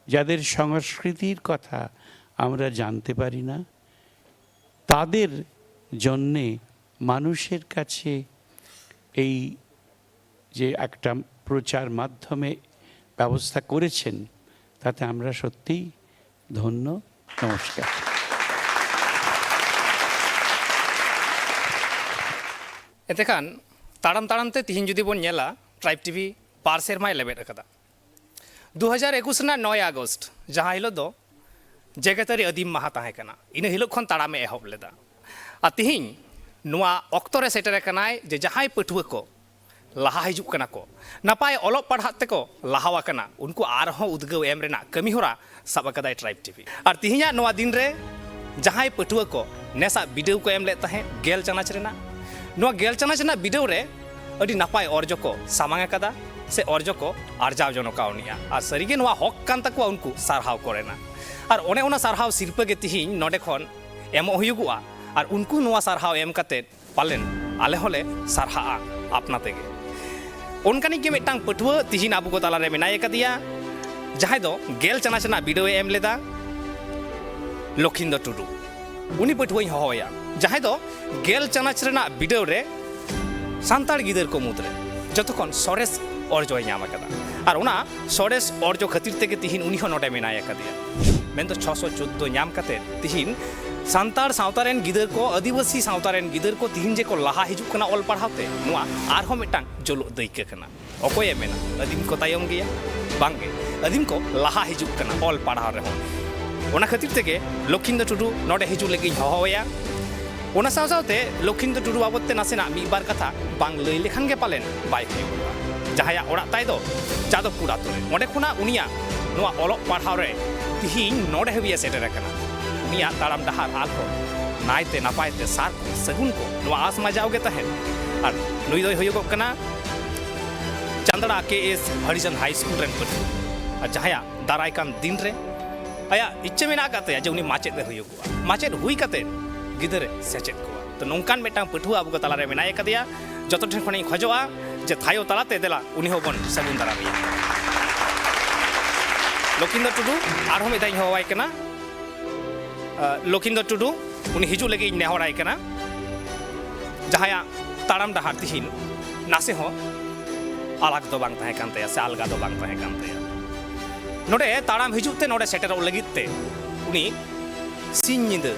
যাদের সংস্কৃতির কথা আমরা জানতে পারি না, তাদের জন্যে মানুষের কাছে এই যে একটা প্রচার মাধ্যমে ব্যবস্থা করেছেন, তাতে আমরা সত্যিই ধন্য। নমস্কার। ᱮᱱᱛᱮᱠᱷᱟᱱ ᱛᱟᱲᱟᱢ ᱛᱟᱲᱟᱢ ᱛᱮ ᱛᱤᱦᱤᱧ ᱡᱩᱫᱤ ᱵᱚᱱ ᱧᱮᱞᱟ, ᱴᱨᱟᱭᱤᱵᱽ ᱴᱤᱵᱷᱤ ᱵᱟᱨ ᱥᱮᱨᱢᱟᱭ ᱞᱮᱵᱮᱫ ᱟᱠᱟᱫᱟ᱾ ᱫᱩ ᱦᱟᱡᱟᱨ ᱮᱠᱩᱥ ᱨᱮᱱᱟᱜ ᱱᱚᱭ ᱟᱜᱚᱥᱴ, ᱡᱟᱦᱟᱸ ᱦᱤᱞᱳᱜ ᱫᱚ ᱡᱮᱜᱮᱛᱟᱹᱨᱤ ᱟᱹᱫᱤᱢ ᱢᱟᱦᱟ ᱛᱟᱦᱮᱸ ᱠᱟᱱᱟ, ᱤᱱᱟᱹ ᱦᱤᱞᱳᱜ ᱠᱷᱚᱱ ᱛᱟᱲᱟᱢᱮ ᱮᱦᱚᱵ ᱞᱮᱫᱟ᱾ ᱟᱨ ᱛᱤᱦᱤᱧ ᱱᱚᱣᱟ ᱚᱠᱛᱚ ᱨᱮ ᱥᱮᱴᱮᱨ ᱟᱠᱟᱱᱟᱭ ᱡᱮ ᱡᱟᱦᱟᱸᱭ ᱯᱟᱹᱴᱷᱩᱣᱟᱹ ᱠᱚ ᱞᱟᱦᱟ ᱦᱤᱡᱩᱜ ᱠᱟᱱᱟ ᱠᱚ, ᱱᱟᱯᱟᱭ ᱚᱞᱚᱜ ᱯᱟᱲᱦᱟᱜ ᱛᱮᱠᱚ ᱞᱟᱦᱟᱣ ᱟᱠᱟᱱᱟ, ᱩᱱᱠᱩ ᱟᱨᱦᱚᱸ ᱩᱫᱽᱜᱟᱹᱣ ᱮᱢ ᱨᱮᱱᱟᱜ ᱠᱟᱹᱢᱤ ᱦᱚᱨᱟ ᱥᱟᱵ ᱟᱠᱟᱫᱟᱭ ᱴᱨᱟᱭᱤᱵᱽ ᱴᱤᱵᱷᱤ᱾ ᱟᱨ ᱛᱤᱦᱤᱧᱟᱜ ᱱᱚᱣᱟ ᱫᱤᱱ ᱨᱮ ᱡᱟᱦᱟᱸᱭ ᱯᱟᱹᱴᱷᱩᱣᱟᱹ ᱠᱚ ᱱᱮᱥᱟᱜ ᱵᱤᱰᱟᱹᱣ ᱠᱚ ᱮᱢ ᱞᱮᱫ ᱛᱟᱦᱮᱸᱫ ᱜᱮᱞ ᱪᱟᱱᱟᱪ ᱨᱮᱱᱟᱜ, ᱱᱚᱣᱟ ᱜᱮᱞ ᱪᱟᱱᱟᱪ ᱨᱮᱱᱟᱜ ᱵᱤᱰᱟᱹᱣ ᱨᱮ ᱟᱹᱰᱤ ᱱᱟᱯᱟᱭ ᱚᱨᱡᱚ ᱠᱚ ᱥᱟᱢᱟᱝ ᱟᱠᱟᱫᱟ ᱥᱮ ᱚᱨᱡᱚ ᱠᱚ ᱟᱨᱡᱟᱣ ᱡᱚᱱᱚ ᱠᱟᱣᱱᱤᱜᱼᱟ᱾ ᱟᱨ ᱥᱟᱹᱨᱤᱜᱮ ᱱᱚᱣᱟ ᱦᱚᱠ ᱠᱟᱱ ᱛᱟᱠᱚᱣᱟ ᱩᱱᱠᱩ ᱥᱟᱨᱦᱟᱣ ᱠᱚᱨᱮᱱᱟᱜ᱾ ᱟᱨ ᱚᱱᱮ ᱚᱱᱟ ᱥᱟᱨᱦᱟᱣ ᱥᱤᱨᱯᱟᱹ ᱜᱮ ᱛᱤᱦᱤᱧ ᱱᱚᱰᱮ ᱠᱷᱚᱱ ᱮᱢᱚᱜ ᱦᱩᱭᱩᱜᱚᱜᱼᱟ᱾ ᱟᱨ ᱩᱱᱠᱩ ᱱᱚᱣᱟ ᱥᱟᱨᱦᱟᱣ ᱮᱢ ᱠᱟᱛᱮ ᱯᱟᱞᱮᱱ ᱟᱞᱮ ᱦᱚᱸᱞᱮ ᱥᱟᱨᱦᱟᱜᱼᱟ ᱟᱯᱱᱟ ᱛᱮᱜᱮ᱾ ᱚᱱᱠᱟᱱᱤᱡ ᱜᱮ ᱢᱤᱫᱴᱟᱝ ᱯᱟᱹᱴᱷᱩᱣᱟᱹ ᱛᱤᱦᱤᱧ ᱟᱵᱚ ᱠᱚ ᱛᱟᱞᱟᱨᱮ ᱢᱮᱱᱟᱭ ᱟᱠᱟᱫᱮᱭᱟ, ᱡᱟᱦᱟᱸᱭ ᱫᱚ ᱜᱮᱞ ᱪᱟᱱᱟᱪ ᱨᱮᱱᱟᱜ ᱵᱤᱰᱟᱹᱣ ᱮ ᱮᱢ ᱞᱮᱫᱟ, ᱞᱚᱠᱷᱤᱱᱫᱚᱨ ᱴᱩᱰᱩ᱾ ᱩᱱᱤ ᱯᱟᱹᱴᱷᱩᱣᱟᱹᱧ ᱦᱚᱦᱚᱣᱟᱭᱟ, ᱡᱟᱦᱟᱸᱭ ᱫᱚ ᱜᱮᱞ ᱪᱟᱱᱟᱪ ᱨᱮᱱᱟᱜ ᱵᱤᱰᱟᱹᱣ ᱨᱮ ᱥᱟᱱᱛᱟᱲ ᱜᱤᱫᱟᱹᱨ ᱠᱚ ᱢᱩᱫᱽᱨᱮ ᱡᱚᱛᱚ ᱠᱷᱚᱱ ᱥᱚᱨᱮᱥ ᱚᱨᱡᱚᱭ ᱧᱟᱢ ᱟᱠᱟᱫᱟ᱾ ᱟᱨ ᱚᱱᱟ ᱥᱚᱨᱮᱥ ᱚᱨᱡᱚ ᱠᱷᱟᱹᱛᱤᱨ ᱛᱮᱜᱮ ᱛᱤᱦᱤᱧ ᱩᱱᱤ ᱦᱚᱸ ᱱᱚᱰᱮ ᱢᱮᱱᱟᱭ ᱟᱠᱟᱫᱮᱭᱟ᱾ ᱢᱮᱱᱫᱚ ᱪᱷᱚᱥᱚ ᱪᱳᱫᱽᱫᱳ ᱧᱟᱢ ᱠᱟᱛᱮ ᱛᱤᱦᱤᱧ ᱥᱟᱱᱛᱟᱲ ᱥᱟᱶᱛᱟ ᱨᱮᱱ ᱜᱤᱫᱟᱹᱨ ᱠᱚ, ᱟᱹᱫᱤᱵᱟᱹᱥᱤ ᱥᱟᱶᱛᱟ ᱨᱮᱱ ᱜᱤᱫᱟᱹᱨ ᱠᱚ ᱛᱤᱦᱤᱧ ᱡᱮᱠᱚ ᱞᱟᱦᱟ ᱦᱤᱡᱩᱜ ᱠᱟᱱᱟ ᱚᱞ ᱯᱟᱲᱦᱟᱣ ᱛᱮ, ᱱᱚᱣᱟ ᱟᱨᱦᱚᱸ ᱢᱤᱫᱴᱟᱝ ᱡᱳᱞᱳᱜ ᱫᱟᱹᱭᱠᱟᱹ ᱠᱟᱱᱟ᱾ ᱚᱠᱚᱭᱮ ᱢᱮᱱᱟ ᱟᱹᱫᱤᱢ ᱠᱚ ᱛᱟᱭᱚᱢ ᱜᱮᱭᱟ? ᱵᱟᱝᱜᱮ, ᱟᱹᱫᱤᱢ ᱠᱚ ᱞᱟᱦᱟ ᱦᱤᱡᱩᱜ ᱠᱟᱱᱟ ᱚᱞ ᱯᱟᱲᱦᱟᱣ ᱨᱮᱦᱚᱸ᱾ ᱚᱱᱟ ᱠᱷᱟᱹᱛᱤᱨ ᱛᱮᱜᱮ ᱞᱚᱠᱷᱤᱱᱫᱚᱨ ᱴᱩᱰᱩ ᱱᱚᱰᱮ ᱦᱤᱡᱩᱜ ᱞᱟᱹᱜᱤᱫ ᱤᱧ ᱦᱚᱦᱚᱣᱟᱭᱟ᱾ ᱚᱱᱟ ᱥᱟᱶ ᱥᱟᱶᱛᱮ ᱞᱚᱠᱷᱤᱱᱫᱚᱨ ᱴᱩᱰᱩ ᱵᱟᱵᱚᱫ ᱛᱮ ᱱᱟᱥᱮᱱᱟᱜ ᱢᱤᱫ ᱵᱟᱨ ᱠᱟᱛᱷᱟ ᱵᱟᱝ ᱞᱟᱹᱭ ᱞᱮᱠᱷᱟᱱ ᱜᱮ ᱯᱟᱞᱮᱱ ᱵᱟᱭ ᱦᱩᱭᱩᱜᱼᱟ᱾ ᱡᱟᱦᱟᱸᱭᱟᱜ ᱚᱲᱟᱜ ᱛᱟᱭ ᱫᱚ ᱡᱟᱫᱚᱵᱽᱯᱩᱨ ᱟᱛᱳ ᱨᱮ, ᱚᱸᱰᱮ ᱠᱷᱚᱱᱟᱜ ᱩᱱᱤᱭᱟᱜ ᱱᱚᱣᱟ ᱚᱞᱚᱜ ᱯᱟᱲᱦᱟᱣ ᱨᱮ ᱛᱤᱦᱤᱧ ᱱᱚᱰᱮ ᱦᱟᱹᱵᱤᱡ ᱮ ᱥᱮᱴᱮᱨ ᱟᱠᱟᱱᱟ᱾ ᱩᱱᱤᱭᱟᱜ ᱛᱟᱲᱟᱢ ᱰᱟᱦᱟᱨ ᱟᱨᱦᱚᱸ ᱱᱟᱭᱛᱮ ᱱᱟᱯᱟᱭ ᱛᱮ ᱥᱟᱨ ᱠᱚ ᱥᱟᱹᱜᱩᱱ ᱠᱚ, ᱱᱚᱣᱟ ᱟᱥ ᱢᱟ ᱡᱟᱣᱜᱮ ᱛᱟᱦᱮᱱ᱾ ᱟᱨ ᱱᱩᱭ ᱫᱚᱭ ᱦᱩᱭᱩᱜᱚᱜ ᱠᱟᱱᱟ ᱪᱟᱸᱫᱲᱟ ᱠᱮ ᱮᱥ ᱦᱟᱨᱤᱡᱚᱱ ᱦᱟᱭ ᱥᱠᱩᱞ ᱨᱮᱱ ᱯᱟᱹᱴᱷᱩᱣᱟᱹ, ᱟᱨ ᱡᱟᱦᱟᱸᱭᱟᱜ ᱫᱟᱨᱟᱭ ᱠᱟᱱ ᱫᱤᱱ ᱨᱮ ᱟᱭᱟᱜ ᱤᱪᱪᱷᱟᱹ ᱢᱮᱱᱟᱜ ᱟᱠᱟᱫ ᱛᱟᱭᱟ ᱡᱮ ᱩᱱᱤ ᱢᱟᱪᱮᱫ ᱮ ᱦᱩᱭᱩᱜᱚᱜᱼᱟ, ᱢᱟᱪᱮᱫ ᱦᱩᱭ ᱠᱟᱛᱮ ᱜᱤᱫᱟᱹᱨ ᱮ ᱥᱮᱪᱮᱫ ᱠᱚᱣᱟ᱾ ᱛᱚ, ᱱᱚᱝᱠᱟᱱ ᱢᱤᱫᱴᱟᱝ ᱯᱟᱹᱴᱷᱩᱣᱟᱹ ᱟᱵᱚ ᱠᱚ ᱛᱟᱞᱟᱨᱮ ᱢᱮᱱᱟᱭ ᱟᱠᱟᱫᱮᱭᱟ᱾ ᱡᱚᱛᱚ ᱴᱷᱮᱱ ᱠᱷᱚᱱᱤᱧ ᱠᱷᱚᱡᱚᱜᱼᱟ ᱡᱮ ᱛᱷᱟᱭᱚ ᱛᱟᱞᱟᱛᱮ ᱫᱮᱞᱟ ᱩᱱᱤ ᱦᱚᱸᱵᱚᱱ ᱥᱟᱹᱜᱩᱱ ᱫᱟᱨᱟᱢᱮᱭᱟ᱾ ᱞᱚᱠᱷᱤᱱᱫᱚᱨ ᱴᱩᱰᱩ, ᱟᱨᱦᱚᱸ ᱢᱤᱫ ᱫᱷᱟᱣ ᱤᱧ ᱦᱚᱦᱚᱣᱟᱭ ᱠᱟᱱᱟ᱾ ᱟᱸ, ᱞᱚᱠᱷᱤᱱᱫᱚᱨ ᱴᱩᱰᱩ, ᱩᱱᱤ ᱦᱤᱡᱩᱜ ᱞᱟᱹᱜᱤᱫ ᱤᱧ ᱱᱮᱦᱚᱨᱟᱭ ᱠᱟᱱᱟ᱾ ᱡᱟᱦᱟᱸᱭᱟᱜ ᱛᱟᱲᱟᱢ ᱰᱟᱦᱟᱨ ᱛᱤᱦᱤᱧ ᱱᱟᱥᱮ ᱦᱚᱸ ᱟᱞᱟᱜᱽ ᱫᱚ ᱵᱟᱝ ᱛᱟᱦᱮᱸ ᱠᱟᱱ ᱛᱟᱭᱟ ᱥᱮ ᱟᱞᱜᱟ ᱫᱚ ᱵᱟᱝ ᱛᱟᱦᱮᱸ ᱠᱟᱱ ᱛᱟᱭᱟ᱾ ᱱᱚᱰᱮ ᱛᱟᱲᱟᱢ ᱦᱤᱡᱩᱜ ᱛᱮ, ᱱᱚᱰᱮ ᱥᱮᱴᱮᱨᱚᱜ ᱞᱟᱹᱜᱤᱫ ᱛᱮ ᱩᱱᱤ ᱥᱤᱧ ᱧᱤᱫᱟᱹ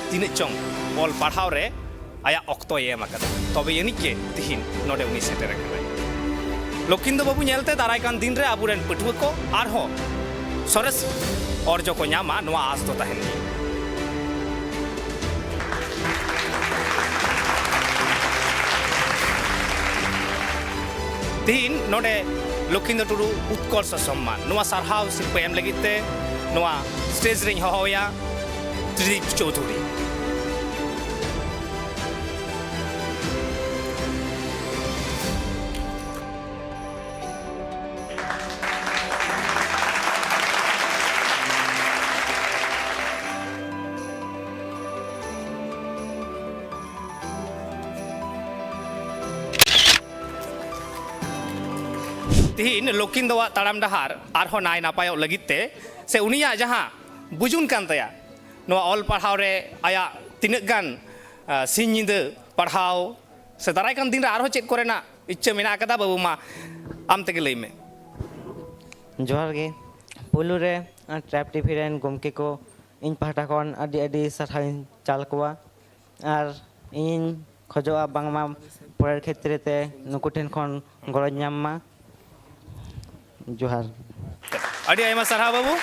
ᱛᱤᱱᱟᱹᱜ ᱪᱚᱝ ᱚᱞ ᱯᱟᱲᱦᱟᱣ ᱨᱮ ᱟᱭᱟᱜ ᱚᱠᱛᱚᱭ ᱮᱢ ᱟᱠᱟᱫᱟ, ᱛᱚᱵᱮ ᱟᱹᱱᱤᱡ ᱜᱮ ᱛᱤᱦᱤᱧ ᱱᱚᱰᱮ ᱩᱱᱤ ᱥᱮᱴᱮᱨ ᱟᱠᱟᱱᱟᱭ᱾ ᱞᱚᱠᱷᱤᱱᱫᱚ ᱵᱟᱹᱵᱩ ᱧᱮᱞᱛᱮ ᱫᱟᱨᱟᱭ ᱠᱟᱱ ᱫᱤᱱ ᱨᱮ ᱟᱵᱚᱨᱮᱱ ᱯᱟᱹᱴᱷᱩᱣᱟᱹ ᱠᱚ ᱟᱨᱦᱚᱸ ᱥᱚᱨᱮᱥ ᱚᱨᱡᱚ ᱠᱚ ᱧᱟᱢᱟ, ᱱᱚᱣᱟ ᱟᱸᱥ ᱫᱚ ᱛᱟᱦᱮᱱ ᱜᱮᱭᱟ᱾ ᱛᱤᱦᱤᱧ ᱱᱚᱰᱮ ᱞᱚᱠᱷᱤᱱᱫᱚ ᱴᱩᱰᱩ ᱩᱛᱠᱚᱨᱥᱚ ᱥᱚᱢᱢᱟᱱ, ᱱᱚᱣᱟ ᱥᱟᱨᱦᱟᱣ ᱥᱤᱨᱯᱟᱹ ᱮᱢ ᱞᱟᱹᱜᱤᱫ ᱛᱮ ᱱᱚᱣᱟ ᱥᱴᱮᱡᱽ ᱨᱤᱧ ᱦᱚᱦᱚᱣᱟᱭᱟ ᱛᱨᱤᱫᱤᱯ ᱪᱳᱣᱫᱷᱩᱨᱤ᱾ ᱛᱤᱦᱤᱧ ᱞᱚᱠᱷᱤᱱᱫᱚᱣᱟᱜ ᱛᱟᱲᱟᱢ ᱰᱟᱦᱟᱨ ᱟᱨᱦᱚᱸ ᱱᱟᱭ ᱱᱟᱯᱟᱭᱚᱜ ᱞᱟᱹᱜᱤᱫ ᱛᱮ, ᱥᱮ ᱩᱱᱤᱭᱟᱜ ᱡᱟᱦᱟᱸ ᱵᱩᱡᱩᱱ ᱠᱟᱱ ᱛᱟᱭᱟ, ᱱᱚᱣᱟ ᱚᱞ ᱯᱟᱲᱦᱟᱣ ᱨᱮ ᱟᱭᱟᱜ ᱛᱤᱱᱟᱹᱜ ᱜᱟᱱ, ᱟ, ᱥᱤᱧ ᱧᱤᱫᱟᱹ ᱯᱟᱲᱦᱟᱣ, ᱥᱮ ᱫᱟᱨᱟᱭ ᱠᱟᱱ ᱫᱤᱱ ᱨᱮ ᱟᱨᱦᱚᱸ ᱪᱮᱫ ᱠᱚᱨᱮᱱᱟᱜ ᱤᱪᱪᱷᱟᱹ ᱢᱮᱱᱟᱜ ᱟᱠᱟᱫᱟ, ᱵᱟᱹᱵᱩ, ᱢᱟ ᱟᱢ ᱛᱮᱜᱮ ᱞᱟᱹᱭ ᱢᱮ᱾ ᱡᱚᱦᱟᱨ ᱜᱮ᱾ ᱯᱩᱭᱞᱩ ᱨᱮ, ᱟ, ᱴᱨᱟᱭᱤᱵᱽ ᱴᱤᱵᱷᱤ ᱨᱮᱱ ᱜᱚᱢᱠᱮ ᱠᱚ ᱤᱧ ᱯᱟᱦᱴᱟ ᱠᱷᱚᱱ ᱟᱹᱰᱤ ᱟᱹᱰᱤ ᱥᱟᱨᱦᱟᱣ ᱤᱧ ᱪᱟᱞ ᱠᱚᱣᱟ᱾ ᱟᱨ ᱤᱧᱤᱧ ᱠᱷᱚᱡᱚᱜᱼᱟ ᱵᱟᱝᱢᱟ ᱯᱚᱨᱮᱨ ᱠᱷᱮᱛᱨᱮ ᱛᱮ ᱱᱩᱠᱩ ᱴᱷᱮᱱ ᱠᱷᱚᱱ ᱜᱚᱲᱚᱧ ᱧᱟᱢ ᱢᱟ᱾ ᱡᱚᱦᱟᱨ᱾ ᱟᱹᱰᱤ ᱟᱭᱢᱟ ᱥᱟᱨᱦᱟᱣ ᱵᱟᱹᱵᱩ,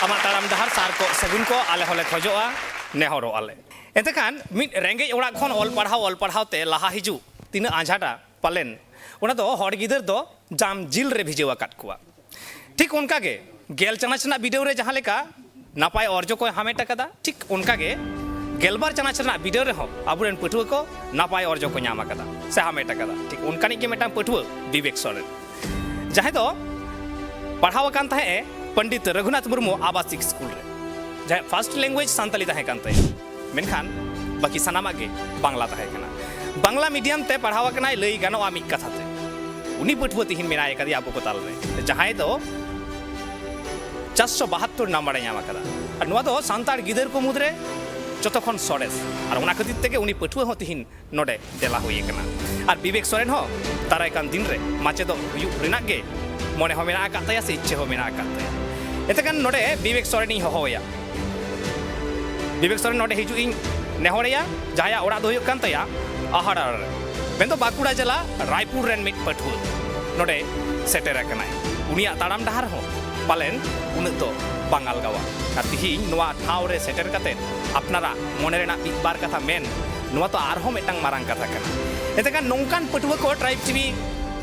ᱟᱢᱟᱜ ᱛᱟᱲᱟᱢ ᱰᱟᱦᱟᱨ ᱥᱟᱨ ᱠᱚᱜ ᱥᱟᱹᱜᱩᱱ ᱠᱚᱜ ᱟᱞᱮ ᱦᱚᱸᱞᱮ ᱠᱷᱚᱡᱚᱜᱼᱟ, ᱱᱮᱦᱚᱨᱚᱜ ᱟᱞᱮ᱾ ᱮᱱᱛᱮ ᱠᱷᱟᱱ ᱢᱤᱫ ᱨᱮᱸᱜᱮᱡ ᱚᱲᱟᱜ ᱠᱷᱚᱱ ᱚᱞ ᱯᱟᱲᱦᱟᱣ, ᱚᱞ ᱯᱟᱲᱦᱟᱣ ᱛᱮ ᱞᱟᱦᱟ ᱦᱤᱡᱩᱜ ᱛᱤᱱᱟᱹᱜ ᱟᱸᱡᱷᱟᱴᱟ ᱯᱟᱞᱮᱱ, ᱚᱱᱟ ᱫᱚ ᱦᱚᱲ ᱜᱤᱫᱟᱹᱨ ᱫᱚ ᱡᱟᱢ ᱡᱤᱞ ᱨᱮ ᱵᱷᱤᱡᱟᱹᱣ ᱟᱠᱟᱫ ᱠᱚᱣᱟ᱾ ᱴᱷᱤᱠ ᱚᱱᱠᱟ ᱜᱮ ᱜᱮᱞ ᱪᱟᱱᱟᱪ ᱨᱮᱱᱟᱜ ᱵᱤᱰᱟᱹᱣ ᱨᱮ ᱡᱟᱦᱟᱸ ᱞᱮᱠᱟ ᱱᱟᱯᱟᱭ ᱚᱨᱡᱚ ᱠᱚᱭ ᱦᱟᱢᱮᱴ ᱟᱠᱟᱫᱟ, ᱴᱷᱤᱠ ᱚᱱᱠᱟ ᱜᱮ ᱜᱮᱞᱵᱟᱨ ᱪᱟᱱᱟᱪ ᱨᱮᱱᱟᱜ ᱵᱤᱰᱟᱹᱣ ᱨᱮᱦᱚᱸ ᱟᱵᱚᱨᱮᱱ ᱯᱟᱹᱴᱷᱩᱣᱟᱹ ᱠᱚ ᱱᱟᱯᱟᱭ ᱚᱨᱡᱚ ᱠᱚ ᱧᱟᱢ ᱟᱠᱟᱫᱟ ᱥᱮ ᱦᱟᱢᱮᱴ ᱟᱠᱟᱫᱟ᱾ ᱴᱷᱤᱠ ᱚᱱᱠᱟᱱᱤᱡ ᱜᱮ ᱢᱤᱫᱴᱟᱝ ᱯᱟᱹᱴᱷᱩᱣᱟᱹ ᱵᱤᱵᱮᱠ ᱥᱚᱨᱮᱱ, ᱡᱟᱦᱟᱸᱭ ᱫᱚ ᱯᱟᱲᱦᱟᱣ ᱟᱠᱟᱱ ᱛᱟᱦᱮᱸᱫ ᱮ ᱯᱚᱱᱰᱤᱛ ᱨᱚᱜᱷᱩᱱᱟᱛᱷ ᱢᱩᱨᱢᱩ ᱟᱵᱟᱥᱤᱠ ᱥᱠᱩᱞ ᱨᱮ, ᱡᱟᱦᱟᱸᱭᱟᱜ ᱯᱷᱟᱥᱴ ᱞᱮᱝᱜᱩᱭᱮᱡᱽ ᱥᱟᱱᱛᱟᱞᱤ ᱛᱟᱦᱮᱸ ᱠᱟᱱ ᱛᱟᱭᱟ, ᱢᱮᱱᱠᱷᱟᱱ ᱵᱟᱹᱠᱤ ᱥᱟᱱᱟᱢᱟᱜ ᱜᱮ ᱵᱟᱝᱞᱟ ᱛᱟᱦᱮᱸ ᱠᱟᱱᱟ᱾ ᱵᱟᱝᱞᱟ ᱢᱤᱰᱤᱭᱟᱢ ᱛᱮ ᱯᱟᱲᱦᱟᱣ ᱟᱠᱟᱱᱟᱭ, ᱞᱟᱹᱭ ᱜᱟᱱᱚᱜᱼᱟ ᱢᱤᱫ ᱠᱟᱛᱷᱟ ᱛᱮ ᱩᱱᱤ ᱯᱟᱹᱴᱷᱩᱣᱟᱹ ᱛᱤᱦᱤᱧ ᱢᱮᱱᱟᱭ ᱟᱠᱟᱫᱮᱭᱟ ᱟᱵᱚ ᱠᱚ ᱛᱟᱞᱟᱨᱮ, ᱡᱟᱦᱟᱸᱭ ᱫᱚ ᱪᱟᱨᱥᱚ ᱵᱟᱦᱟᱛᱛᱳᱨ ᱱᱟᱢᱵᱟᱨ ᱮ ᱧᱟᱢ ᱟᱠᱟᱫᱟ᱾ ᱟᱨ ᱱᱚᱣᱟ ᱫᱚ ᱥᱟᱱᱛᱟᱲ ᱜᱤᱫᱟᱹᱨ ᱠᱚ ᱢᱩᱫᱽᱨᱮ ᱡᱚᱛᱚ ᱠᱷᱚᱱ ᱥᱚᱨᱮᱥ᱾ ᱟᱨ ᱚᱱᱟ ᱠᱷᱟᱹᱛᱤᱨ ᱛᱮᱜᱮ ᱩᱱᱤ ᱯᱟᱹᱴᱷᱩᱣᱟᱹ ᱦᱚᱸ ᱛᱤᱦᱤᱧ ᱱᱚᱰᱮ ᱫᱮᱞᱟ ᱦᱩᱭ ᱟᱠᱟᱱᱟ᱾ ᱟᱨ ᱵᱤᱵᱮᱠ ᱥᱚᱨᱮᱱ ᱦᱚᱸ ᱫᱟᱨᱟᱭ ᱠᱟᱱ ᱫᱤᱱ ᱨᱮ ᱢᱟᱪᱮᱫᱚᱜ ᱦᱩᱭᱩᱜ ᱨᱮᱱᱟᱜ ᱜᱮ ᱢᱚᱱᱮ ᱦᱚᱸ ᱢᱮᱱᱟᱜ ᱟᱠᱟᱫ ᱛᱟᱭᱟ ᱥᱮ ᱤᱪᱪᱷᱟᱹ ᱦᱚᱸ ᱢᱮᱱᱟᱜ ᱟᱠᱟᱫ ᱛᱟᱭᱟ᱾ ᱮᱱᱛᱮ ᱠᱷᱟᱱ ᱱᱚᱰᱮ ᱵᱤᱵᱮᱠ ᱥᱚᱨᱮᱱᱤᱧ ᱦᱚᱦᱚᱣᱟᱭᱟ᱾ ᱵᱤᱵᱮᱠ ᱥᱚᱨᱮᱱ ᱱᱚᱰᱮ ᱦᱤᱡᱩᱜ ᱤᱧ ᱱᱮᱦᱚᱨᱮᱭᱟ, ᱡᱟᱦᱟᱸᱭᱟᱜ ᱚᱲᱟᱜ ᱫᱚ ᱦᱩᱭᱩᱜ ᱠᱟᱱ ᱛᱟᱭᱟ ᱟᱦᱟᱲᱟ ᱨᱮ, ᱢᱮᱱᱫᱚ ᱵᱟᱸᱠᱩᱲᱟ ᱡᱮᱞᱟ ᱨᱟᱭᱯᱩᱨ ᱨᱮᱱ ᱢᱤᱫ ᱯᱟᱹᱴᱷᱩᱣᱟᱹ ᱱᱚᱰᱮ ᱥᱮᱴᱮᱨ ᱟᱠᱟᱱᱟᱭ᱾ ᱩᱱᱤᱭᱟᱜ ᱛᱟᱲᱟᱢ ᱰᱟᱦᱟᱨ ᱦᱚᱸ ᱯᱟᱞᱮᱱ ᱩᱱᱟᱹᱜ ᱫᱚ ᱵᱟᱝ ᱟᱞᱜᱟᱣᱟ᱾ ᱟᱨ ᱛᱤᱦᱤᱧ ᱱᱚᱣᱟ ᱴᱷᱟᱶ ᱨᱮ ᱥᱮᱴᱮᱨ ᱠᱟᱛᱮ ᱟᱯᱱᱟᱨᱟᱜ ᱢᱚᱱᱮ ᱨᱮᱱᱟᱜ ᱢᱤᱫ ᱵᱟᱨ ᱠᱟᱛᱷᱟ ᱢᱮᱱ, ᱱᱚᱣᱟ ᱛᱚ ᱟᱨᱦᱚᱸ ᱢᱤᱫᱴᱟᱝ ᱢᱟᱨᱟᱝ ᱠᱟᱛᱷᱟ ᱠᱟᱱᱟ᱾ ᱮᱱᱛᱮ ᱠᱷᱟᱱ ᱱᱚᱝᱠᱟᱱ ᱯᱟᱹᱴᱷᱩᱣᱟᱹ ᱠᱚ ᱴᱨᱟᱭᱤᱵᱽ ᱴᱤᱵᱷᱤ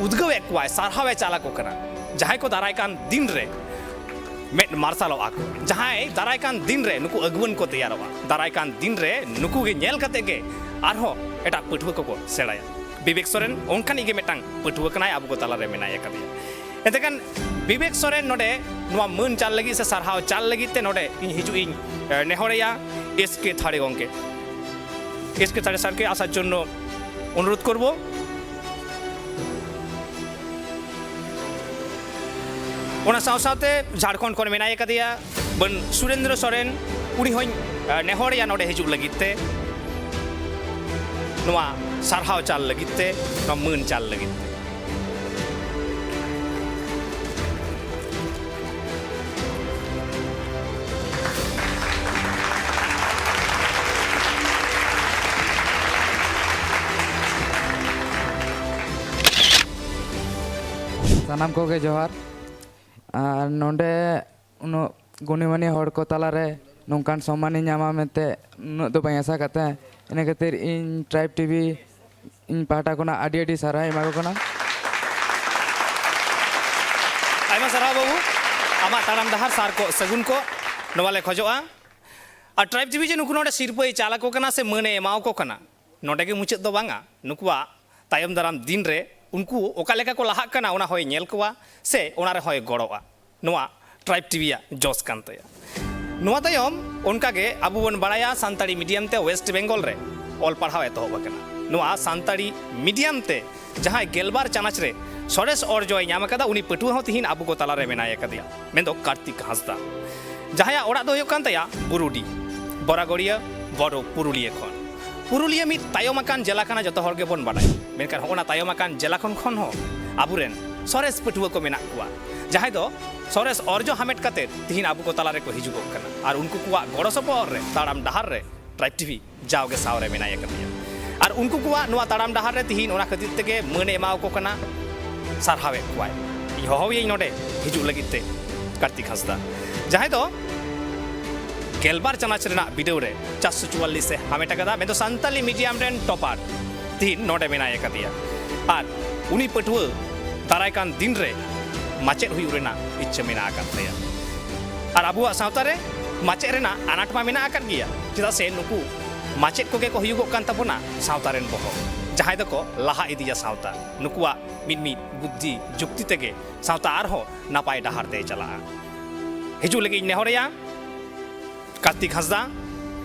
ᱩᱫᱽᱜᱟᱹᱣ ᱮᱫ ᱠᱚᱣᱟᱭ, ᱥᱟᱨᱦᱟᱣ ᱮ ᱪᱟᱞ ᱟᱠᱚ ᱠᱟᱱᱟ, ᱡᱟᱦᱟᱸᱭ ᱠᱚ ᱫᱟᱨᱟᱭ ᱠᱟᱱ ᱫᱤᱱ ᱨᱮ ᱢᱮᱫ ᱢᱟᱨᱥᱟᱞᱚᱜᱼᱟ ᱠᱚ, ᱡᱟᱦᱟᱸᱭ ᱫᱟᱨᱟᱭ ᱠᱟᱱ ᱫᱤᱱ ᱨᱮ ᱱᱩᱠᱩ ᱟᱹᱜᱩᱣᱟᱹᱱ ᱠᱚ ᱛᱮᱭᱟᱨᱚᱜᱼᱟ, ᱫᱟᱨᱟᱭ ᱠᱟᱱ ᱫᱤᱱ ᱨᱮ ᱱᱩᱠᱩ ᱜᱮ ᱧᱮᱞ ᱠᱟᱛᱮ ᱜᱮ ᱟᱨᱦᱚᱸ ᱮᱴᱟᱜ ᱯᱟᱹᱴᱷᱩᱣᱟᱹ ᱠᱚᱠᱚ ᱥᱮᱬᱟᱭᱟ᱾ ᱵᱤᱵᱮᱠ ᱥᱚᱨᱮᱱ ᱚᱱᱠᱟᱱᱤᱡ ᱜᱮ ᱢᱤᱫᱴᱟᱝ ᱯᱟᱹᱴᱷᱩᱣᱟᱹ ᱠᱟᱱᱟᱭ, ᱟᱵᱚ ᱠᱚ ᱛᱟᱞᱟᱨᱮ ᱢᱮᱱᱟᱭ ᱟᱠᱟᱫᱮᱭᱟ᱾ ᱮᱱᱛᱮ ᱠᱷᱟᱱ ᱵᱤᱵᱮᱠ ᱥᱚᱨᱮᱱ ᱱᱚᱰᱮ ᱱᱚᱣᱟ ᱢᱟᱹᱱ ᱪᱟᱞ ᱞᱟᱹᱜᱤᱫ ᱥᱮ ᱥᱟᱨᱦᱟᱣ ᱪᱟᱞ ᱞᱟᱹᱜᱤᱫ ᱛᱮ ᱱᱚᱰᱮ ᱤᱧ ᱦᱤᱡᱩᱜ ᱤᱧ, ᱮ, ᱱᱮᱦᱚᱨᱮᱭᱟ ᱮᱥ ᱠᱮ ᱛᱷᱟᱲᱮ ᱜᱚᱢᱠᱮ, ᱮᱥ ᱠᱮ ᱛᱷᱟᱲᱮ ᱥᱟᱨ ᱠᱮ ᱟᱥᱟᱨ ᱡᱚᱱᱱᱚ ᱚᱱᱩᱨᱳᱫᱷ ᱠᱚᱨᱵᱚ᱾ ᱚᱱᱟ ᱥᱟᱶ ᱥᱟᱶᱛᱮ ᱡᱷᱟᱲᱠᱷᱚᱸᱰ ᱠᱷᱚᱱ ᱢᱮᱱᱟᱭ ᱟᱠᱟᱫᱮᱭᱟ ᱵᱟᱹᱱ ᱥᱩᱨᱮᱱᱫᱨᱚ ᱥᱚᱨᱮᱱ, ᱩᱱᱤ ᱦᱚᱸᱧ, ᱮ, ᱱᱮᱦᱚᱨᱮᱭᱟ ᱱᱚᱰᱮ ᱦᱤᱡᱩᱜ ᱞᱟᱹᱜᱤᱫ ᱛᱮ, ᱱᱚᱣᱟ ᱥᱟᱨᱦᱟᱣ ᱪᱟᱞ ᱞᱟᱹᱜᱤᱫ ᱛᱮ, ᱱᱚᱣᱟ ᱢᱟᱹᱱ ᱪᱟᱞ ᱞᱟᱹᱜᱤᱫ ᱛᱮ᱾ ᱥᱟᱱᱟᱢ ᱠᱚᱜᱮ ᱡᱚᱦᱟᱨ᱾ ᱟᱨ ᱱᱚᱰᱮ ᱩᱱᱟᱹᱜ ᱜᱩᱱᱤᱢᱟᱹᱱᱤ ᱦᱚᱲ ᱠᱚ ᱛᱟᱞᱟᱨᱮ ᱱᱚᱝᱠᱟᱱ ᱥᱚᱢᱢᱟᱱᱤᱧ ᱧᱟᱢᱟ ᱢᱮᱱᱛᱮ ᱩᱱᱟᱹᱜ ᱫᱚ ᱵᱟᱹᱧ ᱟᱥᱟ ᱠᱟᱫ ᱛᱟᱦᱮᱸ᱾ ᱤᱱᱟᱹ ᱠᱷᱟᱹᱛᱤᱨ ᱤᱧ ᱴᱨᱟᱭᱤᱵᱽ ᱴᱤᱵᱷᱤ ᱤᱧ ᱯᱟᱦᱴᱟ ᱠᱷᱚᱱᱟᱜ ᱟᱹᱰᱤ ᱟᱹᱰᱤ ᱥᱟᱨᱦᱟᱣ ᱮᱢᱟ ᱠᱚ ᱠᱟᱱᱟ᱾ ᱟᱭᱢᱟ ᱥᱟᱨᱦᱟᱣ ᱵᱟᱹᱵᱩ, ᱟᱢᱟᱜ ᱛᱟᱲᱟᱢ ᱰᱟᱦᱟᱨ ᱥᱟᱨ ᱠᱚᱜ ᱥᱟᱹᱜᱩᱱ ᱠᱚᱜ, ᱱᱚᱣᱟ ᱞᱮ ᱠᱷᱚᱡᱚᱜᱼᱟ᱾ ᱟᱨ ᱴᱨᱟᱭᱤᱵᱽ ᱴᱤᱵᱷᱤ ᱡᱮ ᱱᱩᱠᱩ ᱱᱚᱰᱮ ᱥᱤᱨᱯᱟᱹᱭ ᱪᱟᱞ ᱟᱠᱚ ᱠᱟᱱᱟ ᱥᱮ ᱢᱟᱹᱱᱮ ᱮᱢᱟᱣ ᱠᱚ ᱠᱟᱱᱟ, ᱱᱚᱰᱮ ᱜᱮ ᱢᱩᱪᱟᱹᱫ ᱫᱚ ᱵᱟᱝᱟ᱾ ᱱᱩᱠᱩᱣᱟᱜ ᱛᱟᱭᱚᱢ ᱫᱟᱨᱟᱢ ᱫᱤᱱ ᱨᱮ ᱩᱱᱠᱩ ᱚᱠᱟ ᱞᱮᱠᱟ ᱠᱚ ᱞᱟᱦᱟᱜ ᱠᱟᱱᱟ, ᱚᱱᱟ ᱦᱚᱸᱭ ᱧᱮᱞ ᱠᱚᱣᱟ ᱥᱮ ᱚᱱᱟ ᱨᱮᱦᱚᱸᱭ ᱜᱚᱲᱚᱜᱼᱟ᱾ ᱱᱚᱣᱟ ᱴᱨᱟᱭᱤᱵᱽ ᱴᱤᱵᱷᱤᱭᱟᱜ ᱡᱚᱥ ᱠᱟᱱ ᱛᱟᱭᱟ᱾ ᱱᱚᱣᱟ ᱛᱟᱭᱚᱢ ᱚᱱᱠᱟ ᱜᱮ ᱟᱵᱚ ᱵᱚᱱ ᱵᱟᱲᱟᱭᱟ ᱥᱟᱱᱛᱟᱲᱤ ᱢᱤᱰᱤᱭᱟᱢ ᱛᱮ ᱳᱭᱮᱥᱴ ᱵᱮᱝᱜᱚᱞ ᱨᱮ ᱚᱞ ᱯᱟᱲᱦᱟᱣ ᱮᱛᱚᱦᱚᱵ ᱟᱠᱟᱱᱟ᱾ ᱱᱚᱣᱟ ᱥᱟᱱᱛᱟᱲᱤ ᱢᱤᱰᱤᱭᱟᱢ ᱛᱮ ᱡᱟᱦᱟᱸᱭ ᱜᱮᱞᱵᱟᱨ ᱪᱟᱱᱟᱪ ᱨᱮ ᱥᱚᱨᱮᱥ ᱚᱨᱡᱚᱭ ᱧᱟᱢ ᱟᱠᱟᱫᱟ, ᱩᱱᱤ ᱯᱟᱹᱴᱷᱩᱣᱟᱹ ᱦᱚᱸ ᱛᱤᱦᱤᱧ ᱟᱵᱚ ᱠᱚ ᱛᱟᱞᱟᱨᱮ ᱢᱮᱱᱟᱭ ᱟᱠᱟᱫᱮᱭᱟ, ᱢᱮᱱᱫᱚ ᱠᱟᱨᱛᱤᱠ ᱦᱟᱸᱥᱫᱟ, ᱡᱟᱦᱟᱸᱭᱟᱜ ᱚᱲᱟᱜ ᱫᱚ ᱦᱩᱭᱩᱜ ᱠᱟᱱ ᱛᱟᱭᱟ ᱵᱩᱨᱩᱰᱤ, ᱵᱚᱨᱟᱜᱚᱲᱤᱭᱟᱹ, ᱵᱚᱨᱚ ᱯᱩᱨᱩᱞᱤᱭᱟᱹ ᱠᱷᱚᱱ᱾ ᱯᱩᱨᱩᱞᱤᱭᱟᱹ ᱢᱤᱫ ᱛᱟᱭᱚᱢ ᱟᱠᱟᱱ ᱡᱮᱞᱟ ᱠᱟᱱᱟ, ᱡᱚᱛᱚ ᱦᱚᱲ ᱜᱮᱵᱚᱱ ᱵᱟᱰᱟᱭᱟ᱾ ᱢᱮᱱᱠᱷᱟᱱ ᱦᱚᱸᱜᱼᱚ ᱱᱟ ᱛᱟᱭᱚᱢ ᱟᱠᱟᱱ ᱡᱮᱞᱟ ᱠᱷᱚᱱ, ᱠᱷᱚᱱ ᱦᱚᱸ ᱟᱵᱚᱨᱮᱱ ᱥᱚᱨᱮᱥ ᱯᱟᱹᱴᱷᱩᱣᱟᱹ ᱠᱚ ᱢᱮᱱᱟᱜ ᱠᱚᱣᱟ, ᱡᱟᱦᱟᱸᱭ ᱫᱚ ᱥᱚᱨᱮᱥ ᱚᱨᱡᱚ ᱦᱟᱢᱮᱴ ᱠᱟᱛᱮ ᱛᱤᱦᱤᱧ ᱟᱵᱚ ᱠᱚ ᱛᱟᱞᱟ ᱨᱮᱠᱚ ᱦᱤᱡᱩᱜᱚᱜ ᱠᱟᱱᱟ᱾ ᱟᱨ ᱩᱱᱠᱩ ᱠᱚᱣᱟᱜ ᱜᱚᱲᱚ ᱥᱚᱯᱚᱦᱚᱫ ᱨᱮ ᱛᱟᱲᱟᱢ ᱰᱟᱦᱟᱨ ᱨᱮ ᱴᱨᱟᱭᱤᱵᱽ ᱴᱤᱵᱷᱤ ᱡᱟᱣᱜᱮ ᱥᱟᱶ ᱨᱮ ᱢᱮᱱᱟᱭ ᱟᱠᱟᱫᱮᱭᱟ᱾ ᱟᱨ ᱩᱱᱠᱩ ᱠᱚᱣᱟᱜ ᱱᱚᱣᱟ ᱛᱟᱲᱟᱢ ᱰᱟᱦᱟᱨ ᱨᱮ ᱛᱤᱦᱤᱧ ᱚᱱᱟ ᱠᱷᱟᱹᱛᱤᱨ ᱛᱮᱜᱮ ᱢᱟᱹᱱ ᱮ ᱮᱢᱟᱣ ᱠᱚ ᱠᱟᱱᱟ, ᱥᱟᱨᱦᱟᱣᱮᱫ ᱠᱚᱣᱟᱭ᱾ ᱤᱧ ᱦᱚᱦᱚᱣᱟᱹᱭᱟᱹᱧ ᱱᱚᱰᱮ ᱦᱤᱡᱩᱜ ᱞᱟᱹᱜᱤᱫ ᱛᱮ ᱠᱟᱨᱛᱤᱠ ᱦᱟᱸᱥᱫᱟ, ᱡᱟᱦᱟᱸᱭ ᱫᱚ ᱜᱮᱞᱵᱟᱨ ᱪᱟᱱᱟᱪ ᱨᱮᱱᱟᱜ ᱵᱤᱰᱟᱹᱣ ᱨᱮ ᱪᱟᱨᱥᱚ ᱪᱩᱣᱟᱞᱞᱤᱥ ᱮ ᱦᱟᱢᱮᱴ ᱟᱠᱟᱫᱟ, ᱢᱮᱱᱫᱚ ᱥᱟᱱᱛᱟᱞᱤ ᱢᱤᱰᱤᱭᱟᱢ ᱨᱮᱱ ᱴᱚᱯᱟᱨ ᱛᱤᱦᱤᱧ ᱱᱚᱰᱮ ᱢᱮᱱᱟᱭ ᱟᱠᱟᱫᱮᱭᱟ᱾ ᱟᱨ ᱩᱱᱤ ᱯᱟᱹᱴᱷᱩᱣᱟᱹ ᱫᱟᱨᱟᱭ ᱠᱟᱱ ᱫᱤᱱ ᱨᱮ ᱢᱟᱪᱮᱫ ᱦᱩᱭᱩᱜ ᱨᱮᱱᱟᱜ ᱤᱪᱪᱷᱟᱹ ᱢᱮᱱᱟᱜ ᱟᱠᱟᱫ ᱛᱟᱭᱟ᱾ ᱟᱨ ᱟᱵᱚᱣᱟᱜ ᱥᱟᱶᱛᱟ ᱨᱮ ᱢᱟᱪᱮᱫ ᱨᱮᱱᱟᱜ ᱟᱱᱟᱴ ᱢᱟ ᱢᱮᱱᱟᱜ ᱟᱠᱟᱫ ᱜᱮᱭᱟ, ᱪᱮᱫᱟᱜ ᱥᱮ ᱱᱩᱠᱩ ᱢᱟᱪᱮᱫ ᱠᱚᱜᱮ ᱠᱚ ᱦᱩᱭᱩᱜᱚᱜ ᱠᱟᱱ ᱛᱟᱵᱚᱱᱟ ᱥᱟᱶᱛᱟ ᱨᱮᱱ ᱵᱚᱦᱚᱜ, ᱡᱟᱦᱟᱸᱭ ᱫᱚᱠᱚ ᱞᱟᱦᱟ ᱤᱫᱤᱭᱟ ᱥᱟᱶᱛᱟ᱾ ᱱᱩᱠᱩᱣᱟᱜ ᱢᱤᱫ ᱢᱤᱫ ᱵᱩᱫᱽᱫᱷᱤ ᱡᱩᱠᱛᱤ ᱛᱮᱜᱮ ᱥᱟᱶᱛᱟ ᱟᱨᱦᱚᱸ ᱱᱟᱯᱟᱭ ᱰᱟᱦᱟᱨ ᱛᱮᱭ ᱪᱟᱞᱟᱜᱼᱟ᱾ ᱦᱤᱡᱩᱜ ᱞᱟᱹᱜᱤᱫ ᱤᱧ ᱱᱮᱦᱚᱨᱮᱭᱟ ᱠᱟᱨᱛᱤᱠ ᱦᱟᱸᱥᱫᱟ᱾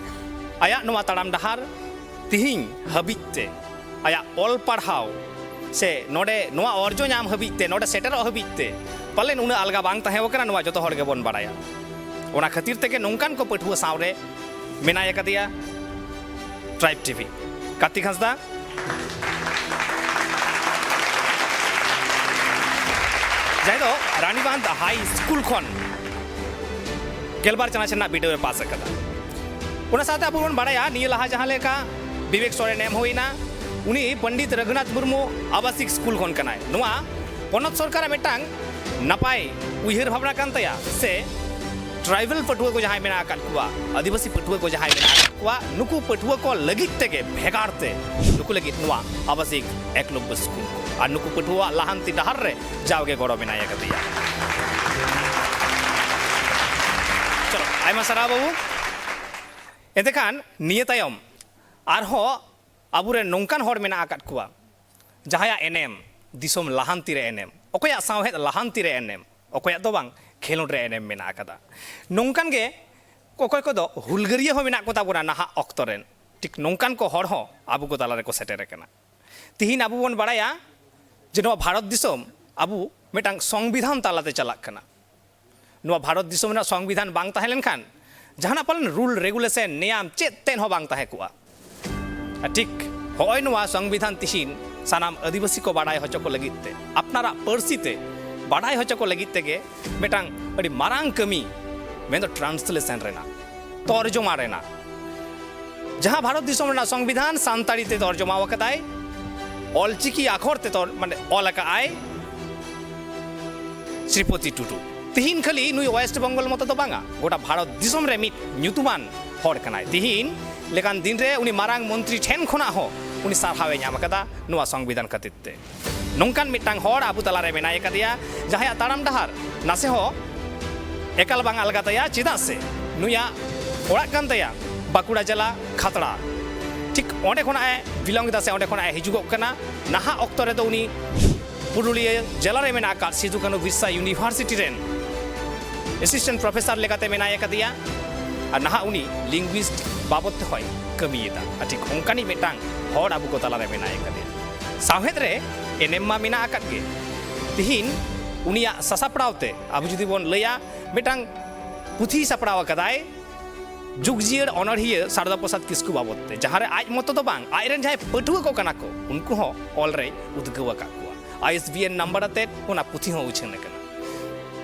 ᱟᱭᱟᱜ ᱱᱚᱣᱟ ᱛᱟᱲᱟᱢ ᱰᱟᱦᱟᱨ ᱛᱤᱦᱤᱧ ᱦᱟᱹᱵᱤᱡ ᱛᱮ, ᱟᱭᱟᱜ ᱚᱞ ᱯᱟᱲᱦᱟᱣ ᱥᱮ ᱱᱚᱰᱮ ᱱᱚᱣᱟ ᱚᱨᱡᱚ ᱧᱟᱢ ᱦᱟᱹᱵᱤᱡ ᱛᱮ, ᱱᱚᱰᱮ ᱥᱮᱴᱮᱨᱚᱜ ᱦᱟᱹᱵᱤᱡ ᱛᱮ ᱯᱟᱞᱮᱱ ᱩᱱᱟᱹᱜ ᱟᱞᱜᱟ ᱵᱟᱝ ᱛᱟᱦᱮᱸ ᱠᱟᱱᱟ, ᱱᱚᱣᱟ ᱡᱚᱛᱚ ᱦᱚᱲ ᱜᱮᱵᱚᱱ ᱵᱟᱲᱟᱭᱟ᱾ ᱚᱱᱟ ᱠᱷᱟᱹᱛᱤᱨ ᱛᱮᱜᱮ ᱱᱚᱝᱠᱟᱱ ᱠᱚ ᱯᱟᱹᱴᱷᱩᱣᱟᱹ ᱥᱟᱶᱨᱮ ᱢᱮᱱᱟᱭ ᱟᱠᱟᱫᱮᱭᱟ ᱴᱨᱟᱭᱤᱵᱽ ᱴᱤᱵᱷᱤ᱾ ᱠᱟᱨᱛᱤᱠ ᱦᱟᱸᱥᱫᱟ, ᱡᱟᱦᱟᱸᱭ ᱫᱚ ᱨᱟᱱᱤᱵᱟᱸᱫᱷ ᱦᱟᱭ ᱥᱠᱩᱞ ᱠᱷᱚᱱ ᱜᱮᱞᱵᱟᱨ ᱪᱟᱱᱟᱪ ᱨᱮᱱᱟᱜ ᱵᱤᱰᱟᱹᱣ ᱮ ᱯᱟᱥ ᱟᱠᱟᱫᱟ᱾ ᱚᱱᱟ ᱥᱟᱶᱛᱮ ᱟᱵᱚ ᱵᱚᱱ ᱵᱟᱲᱟᱭᱟ, ᱱᱤᱭᱟᱹ ᱞᱟᱦᱟ ᱡᱟᱦᱟᱸ ᱞᱮᱠᱟ ᱵᱤᱵᱮᱠ ᱥᱚᱨᱮᱱ ᱮᱢ ᱦᱩᱭᱱᱟ, ᱩᱱᱤ ᱯᱚᱱᱰᱤᱛ ᱨᱚᱜᱷᱩᱱᱟᱛᱷ ᱢᱩᱨᱢᱩ ᱟᱵᱟᱥᱤᱠ ᱥᱠᱩᱞ ᱠᱷᱚᱱ ᱠᱟᱱᱟᱭ᱾ ᱱᱚᱣᱟ ᱯᱚᱱᱚᱛ ᱥᱚᱨᱠᱟᱨᱟᱜ ᱢᱤᱫᱴᱟᱝ ᱱᱟᱯᱟᱭ ᱩᱭᱦᱟᱹᱨ ᱵᱷᱟᱵᱽᱱᱟ ᱠᱟᱱ ᱛᱟᱭᱟ, ᱥᱮ ᱴᱨᱟᱭᱵᱟᱞ ᱯᱟᱹᱴᱷᱩᱣᱟᱹ ᱠᱚ ᱡᱟᱦᱟᱸᱭ ᱢᱮᱱᱟᱜ ᱟᱠᱟᱫ ᱠᱚᱣᱟ, ᱟᱹᱫᱤᱵᱟᱹᱥᱤ ᱯᱟᱹᱴᱷᱩᱣᱟᱹ ᱠᱚ ᱡᱟᱦᱟᱸᱭ ᱢᱮᱱᱟᱜ ᱟᱠᱟᱫ ᱠᱚᱣᱟ, ᱱᱩᱠᱩ ᱯᱟᱹᱴᱷᱩᱣᱟᱹ ᱠᱚ ᱞᱟᱹᱜᱤᱫ ᱛᱮᱜᱮ ᱵᱷᱮᱜᱟᱨ ᱛᱮ ᱱᱩᱠᱩ ᱞᱟᱹᱜᱤᱫ ᱱᱚᱣᱟ ᱟᱵᱟᱥᱤᱠ ᱮᱠᱞᱚᱵᱽᱵᱚ ᱥᱠᱩᱞ ᱟᱨ ᱱᱩᱠᱩ ᱯᱟᱹᱴᱷᱩᱣᱟᱹᱣᱟᱜ ᱞᱟᱦᱟᱱᱛᱤ ᱰᱟᱦᱟᱨ ᱨᱮ ᱡᱟᱣᱜᱮ ᱜᱚᱲᱚ ᱢᱮᱱᱟᱭ ᱟᱠᱟᱫᱮᱭᱟ᱾ ᱪᱚᱞᱚ, ᱟᱭᱢᱟ ᱥᱟᱨᱦᱟᱣ ᱵᱟᱹᱵᱩ᱾ ᱮᱱᱛᱮᱠᱷᱟᱱ ᱱᱤᱭᱟᱹ ᱛᱟᱭᱚᱢ ᱟᱨᱦᱚᱸ ᱟᱵᱚᱨᱮᱱ ᱱᱚᱝᱠᱟᱱ ᱦᱚᱲ ᱢᱮᱱᱟᱜ ᱟᱠᱟᱫ ᱠᱚᱣᱟ, ᱡᱟᱦᱟᱸᱭᱟᱜ ᱮᱱᱮᱢ ᱫᱤᱥᱚᱢ ᱞᱟᱦᱟᱱᱛᱤ ᱨᱮ ᱮᱱᱮᱢ, ᱚᱠᱚᱭᱟᱜ ᱥᱟᱶᱦᱮᱫ ᱞᱟᱦᱟᱱᱛᱤ ᱨᱮ ᱮᱱᱮᱢ, ᱚᱠᱚᱭᱟᱜ ᱫᱚ ᱵᱟᱝ, ᱠᱷᱮᱞᱳᱰ ᱨᱮ ᱮᱱᱮᱢ ᱢᱮᱱᱟᱜ ᱟᱠᱟᱫᱟ᱾ ᱱᱚᱝᱠᱟᱱ ᱜᱮ ᱚᱠᱚᱭ ᱠᱚᱫᱚ ᱦᱩᱞᱜᱟᱹᱨᱤᱭᱟᱹ ᱦᱚᱸ ᱢᱮᱱᱟᱜ ᱠᱚᱛᱟ ᱵᱚᱱᱟ ᱱᱟᱦᱟᱜ ᱚᱠᱛᱚ ᱨᱮᱱ᱾ ᱴᱷᱤᱠ ᱱᱚᱝᱠᱟᱱ ᱠᱚ ᱦᱚᱲ ᱦᱚᱸ ᱟᱵᱚ ᱠᱚ ᱛᱟᱞᱟ ᱨᱮᱠᱚ ᱥᱮᱴᱮᱨ ᱟᱠᱟᱱᱟ᱾ ᱛᱤᱦᱤᱧ ᱟᱵᱚ ᱵᱚᱱ ᱵᱟᱲᱟᱭᱟ ᱡᱮ ᱱᱚᱣᱟ ᱵᱷᱟᱨᱚᱛ ᱫᱤᱥᱚᱢ ᱟᱵᱚ ᱢᱤᱫᱴᱟᱝ ᱥᱚᱝᱵᱤᱫᱷᱟᱱ ᱛᱟᱞᱟᱛᱮ ᱪᱟᱞᱟᱜ ᱠᱟᱱᱟ᱾ ᱱᱚᱣᱟ ᱵᱷᱟᱨᱚᱛ ᱫᱤᱥᱚᱢ ᱨᱮᱱᱟᱜ ᱥᱚᱝᱵᱤᱫᱷᱟᱱ ᱵᱟᱝ ᱛᱟᱦᱮᱸ ᱞᱮᱱᱠᱷᱟᱱ ᱡᱟᱦᱟᱱᱟᱜ ᱯᱟᱞᱮᱱ ᱨᱩᱞ, ᱨᱮᱜᱩᱞᱮᱥᱚᱱ, ᱱᱮᱭᱟᱢ ᱪᱮᱫ ᱛᱮᱫ ᱦᱚᱸ ᱵᱟᱝ ᱛᱟᱦᱮᱸ ᱠᱚᱜᱼᱟ᱾ ᱟᱨ ᱴᱷᱤᱠ ᱦᱚᱸᱜᱼᱚᱭ ᱱᱚᱣᱟ ᱥᱚᱝᱵᱤᱫᱷᱟᱱ ᱛᱤᱦᱤᱧ ᱥᱟᱱᱟᱢ ᱟᱹᱫᱤᱵᱟᱹᱥᱤ ᱠᱚ ᱵᱟᱰᱟᱭ ᱦᱚᱪᱚ ᱠᱚ ᱞᱟᱹᱜᱤᱫ ᱛᱮ, ᱟᱯᱱᱟᱨᱟᱜ ᱯᱟᱹᱨᱥᱤ ᱛᱮ ᱵᱟᱰᱟᱭ ᱦᱚᱪᱚ ᱠᱚ ᱞᱟᱹᱜᱤᱫ ᱛᱮᱜᱮ ᱢᱤᱫᱴᱟᱝ ᱟᱹᱰᱤ ᱢᱟᱨᱟᱝ ᱠᱟᱹᱢᱤ, ᱢᱮᱱᱫᱚ ᱴᱨᱟᱱᱥᱞᱮᱥᱚᱱ ᱨᱮᱱᱟᱜ, ᱛᱚᱨᱡᱚᱢᱟ ᱨᱮᱱᱟᱜ᱾ ᱡᱟᱦᱟᱸ ᱵᱷᱟᱨᱚᱛ ᱫᱤᱥᱚᱢ ᱨᱮᱱᱟᱜ ᱥᱚᱝᱵᱤᱫᱷᱟᱱ ᱥᱟᱱᱛᱟᱲᱤ ᱛᱮ ᱛᱚᱨᱡᱚᱢᱟ ᱟᱠᱟᱫᱟᱭ, ᱚᱞᱪᱤᱠᱤ ᱟᱠᱷᱚᱨ ᱛᱮ ᱛᱚᱨ-, ᱢᱟᱱᱮ ᱚᱞ ᱟᱠᱟᱫ ᱟᱭ ᱥᱨᱤᱯᱚᱛᱤ ᱴᱩᱰᱩ᱾ ᱛᱤᱦᱤᱧ ᱠᱷᱟᱹᱞᱤ ᱱᱩᱭ ᱳᱭᱮᱥᱴ ᱵᱮᱝᱜᱚᱞ ᱢᱚᱛᱚ ᱫᱚ ᱵᱟᱝᱟ, ᱜᱚᱴᱟ ᱵᱷᱟᱨᱚᱛ ᱫᱤᱥᱚᱢ ᱨᱮ ᱢᱤᱫ ᱧᱩᱛᱩᱢᱟᱱ ᱦᱚᱲ ᱠᱟᱱᱟᱭ᱾ ᱛᱤᱦᱤᱧ ᱞᱮᱠᱟᱱ ᱫᱤᱱ ᱨᱮ ᱩᱱᱤ ᱢᱟᱨᱟᱝ ᱢᱚᱱᱛᱨᱤ ᱴᱷᱮᱱ ᱠᱷᱚᱱᱟᱜ ᱦᱚᱸ ᱩᱱᱤ ᱥᱟᱨᱦᱟᱣ ᱮ ᱧᱟᱢ ᱟᱠᱟᱫᱟ ᱱᱚᱣᱟ ᱥᱚᱝᱵᱤᱫᱷᱟᱱ ᱠᱷᱟᱹᱛᱤᱨ ᱛᱮ᱾ ᱱᱚᱝᱠᱟᱱ ᱢᱤᱫᱴᱟᱝ ᱦᱚᱲ ᱟᱵᱚ ᱛᱟᱞᱟᱨᱮ ᱢᱮᱱᱟᱭ ᱟᱠᱟᱫᱮᱭᱟ, ᱡᱟᱦᱟᱸᱭᱟᱜ ᱛᱟᱲᱟᱢ ᱰᱟᱦᱟᱨ ᱱᱟᱥᱮ ᱦᱚᱸ ᱮᱠᱟᱞ ᱵᱟᱝ ᱟᱞᱜᱟ ᱛᱟᱭᱟ, ᱪᱮᱫᱟᱜ ᱥᱮ ᱱᱩᱭᱟᱜ ᱚᱲᱟᱜ ᱠᱟᱱ ᱛᱟᱭᱟ ᱵᱟᱸᱠᱩᱲᱟ ᱡᱮᱞᱟ ᱠᱷᱟᱛᱲᱟ᱾ ᱴᱷᱤᱠ ᱚᱸᱰᱮ ᱠᱷᱚᱱᱟᱜ ᱮ belong ᱮᱫᱟ ᱥᱮ ᱚᱸᱰᱮ ᱠᱷᱚᱱᱟᱜ ᱮ ᱦᱤᱡᱩᱜᱚᱜ ᱠᱟᱱᱟ᱾ ᱱᱟᱦᱟᱜ ᱚᱠᱛᱚ ᱨᱮᱫᱚ ᱩᱱᱤ ᱯᱩᱨᱩᱞᱤᱭᱟᱹ ᱡᱮᱞᱟ ᱨᱮ ᱢᱮᱱᱟᱜ ᱟᱠᱟᱫ ᱥᱤᱫᱩ ᱠᱟᱹᱱᱦᱩ ᱵᱤᱨᱥᱟ ᱤᱭᱩᱱᱤᱵᱷᱟᱨᱥᱤᱴᱤ ᱨᱮᱱ ᱮᱥᱤᱥᱴᱮᱱᱴ ᱯᱨᱚᱯᱷᱮᱥᱚᱨ ᱞᱮᱠᱟᱛᱮ ᱢᱮᱱᱟᱭ ᱟᱠᱟᱫᱮᱭᱟ᱾ ᱟᱨ ᱱᱟᱦᱟᱜ ᱩᱱᱤ ᱞᱤᱝᱜᱩᱤᱥᱴ ᱵᱟᱵᱚᱫ ᱛᱮᱦᱚᱸᱭ ᱠᱟᱹᱢᱤᱭᱮᱫᱟ᱾ ᱟᱨ ᱴᱷᱤᱠ ᱚᱱᱠᱟᱱᱤᱡ ᱢᱤᱫᱴᱟᱝ ᱦᱚᱲ ᱟᱵᱚ ᱠᱚ ᱛᱟᱞᱟᱨᱮ ᱢᱮᱱᱟᱭ ᱟᱠᱟᱫᱮᱭᱟ᱾ ᱥᱟᱶᱦᱮᱫ ᱨᱮ ᱮᱱᱮᱢ ᱢᱟ ᱢᱮᱱᱟᱜ ᱟᱠᱟᱫ ᱜᱮ, ᱛᱤᱦᱤᱧ ᱩᱱᱤᱭᱟᱜ ᱥᱟᱥᱟᱯᱲᱟᱣ ᱛᱮ ᱟᱵᱚ ᱡᱩᱫᱤ ᱵᱚᱱ ᱞᱟᱹᱭᱟ, ᱢᱤᱫᱴᱟᱝ ᱯᱩᱛᱷᱤ ᱥᱟᱯᱲᱟᱣ ᱟᱠᱟᱫᱟᱭ ᱡᱩᱜᱽ ᱡᱤᱭᱟᱹᱲ ᱚᱱᱚᱬᱦᱤᱭᱟᱹ ᱥᱟᱨᱚᱫᱟ ᱯᱨᱚᱥᱟᱫᱽ ᱠᱤᱥᱠᱩ ᱵᱟᱵᱚᱫ ᱛᱮ, ᱡᱟᱦᱟᱸᱨᱮ ᱟᱡ ᱢᱚᱛᱚ ᱫᱚ ᱵᱟᱝ, ᱟᱡᱨᱮᱱ ᱡᱟᱦᱟᱸᱭ ᱯᱟᱹᱴᱷᱩᱣᱟᱹ ᱠᱚ ᱠᱟᱱᱟ ᱠᱚ, ᱩᱱᱠᱩ ᱦᱚᱸ ᱚᱞ ᱨᱮᱭ ᱩᱫᱽᱜᱟᱹᱣ ᱟᱠᱟᱫ ᱠᱚᱣᱟ᱾ I S B N number ᱟᱛᱮᱫ ᱚᱱᱟ ᱯᱩᱛᱷᱤ ᱦᱚᱸ ᱩᱪᱷᱟᱹᱱ ᱟᱠᱟᱱᱟ᱾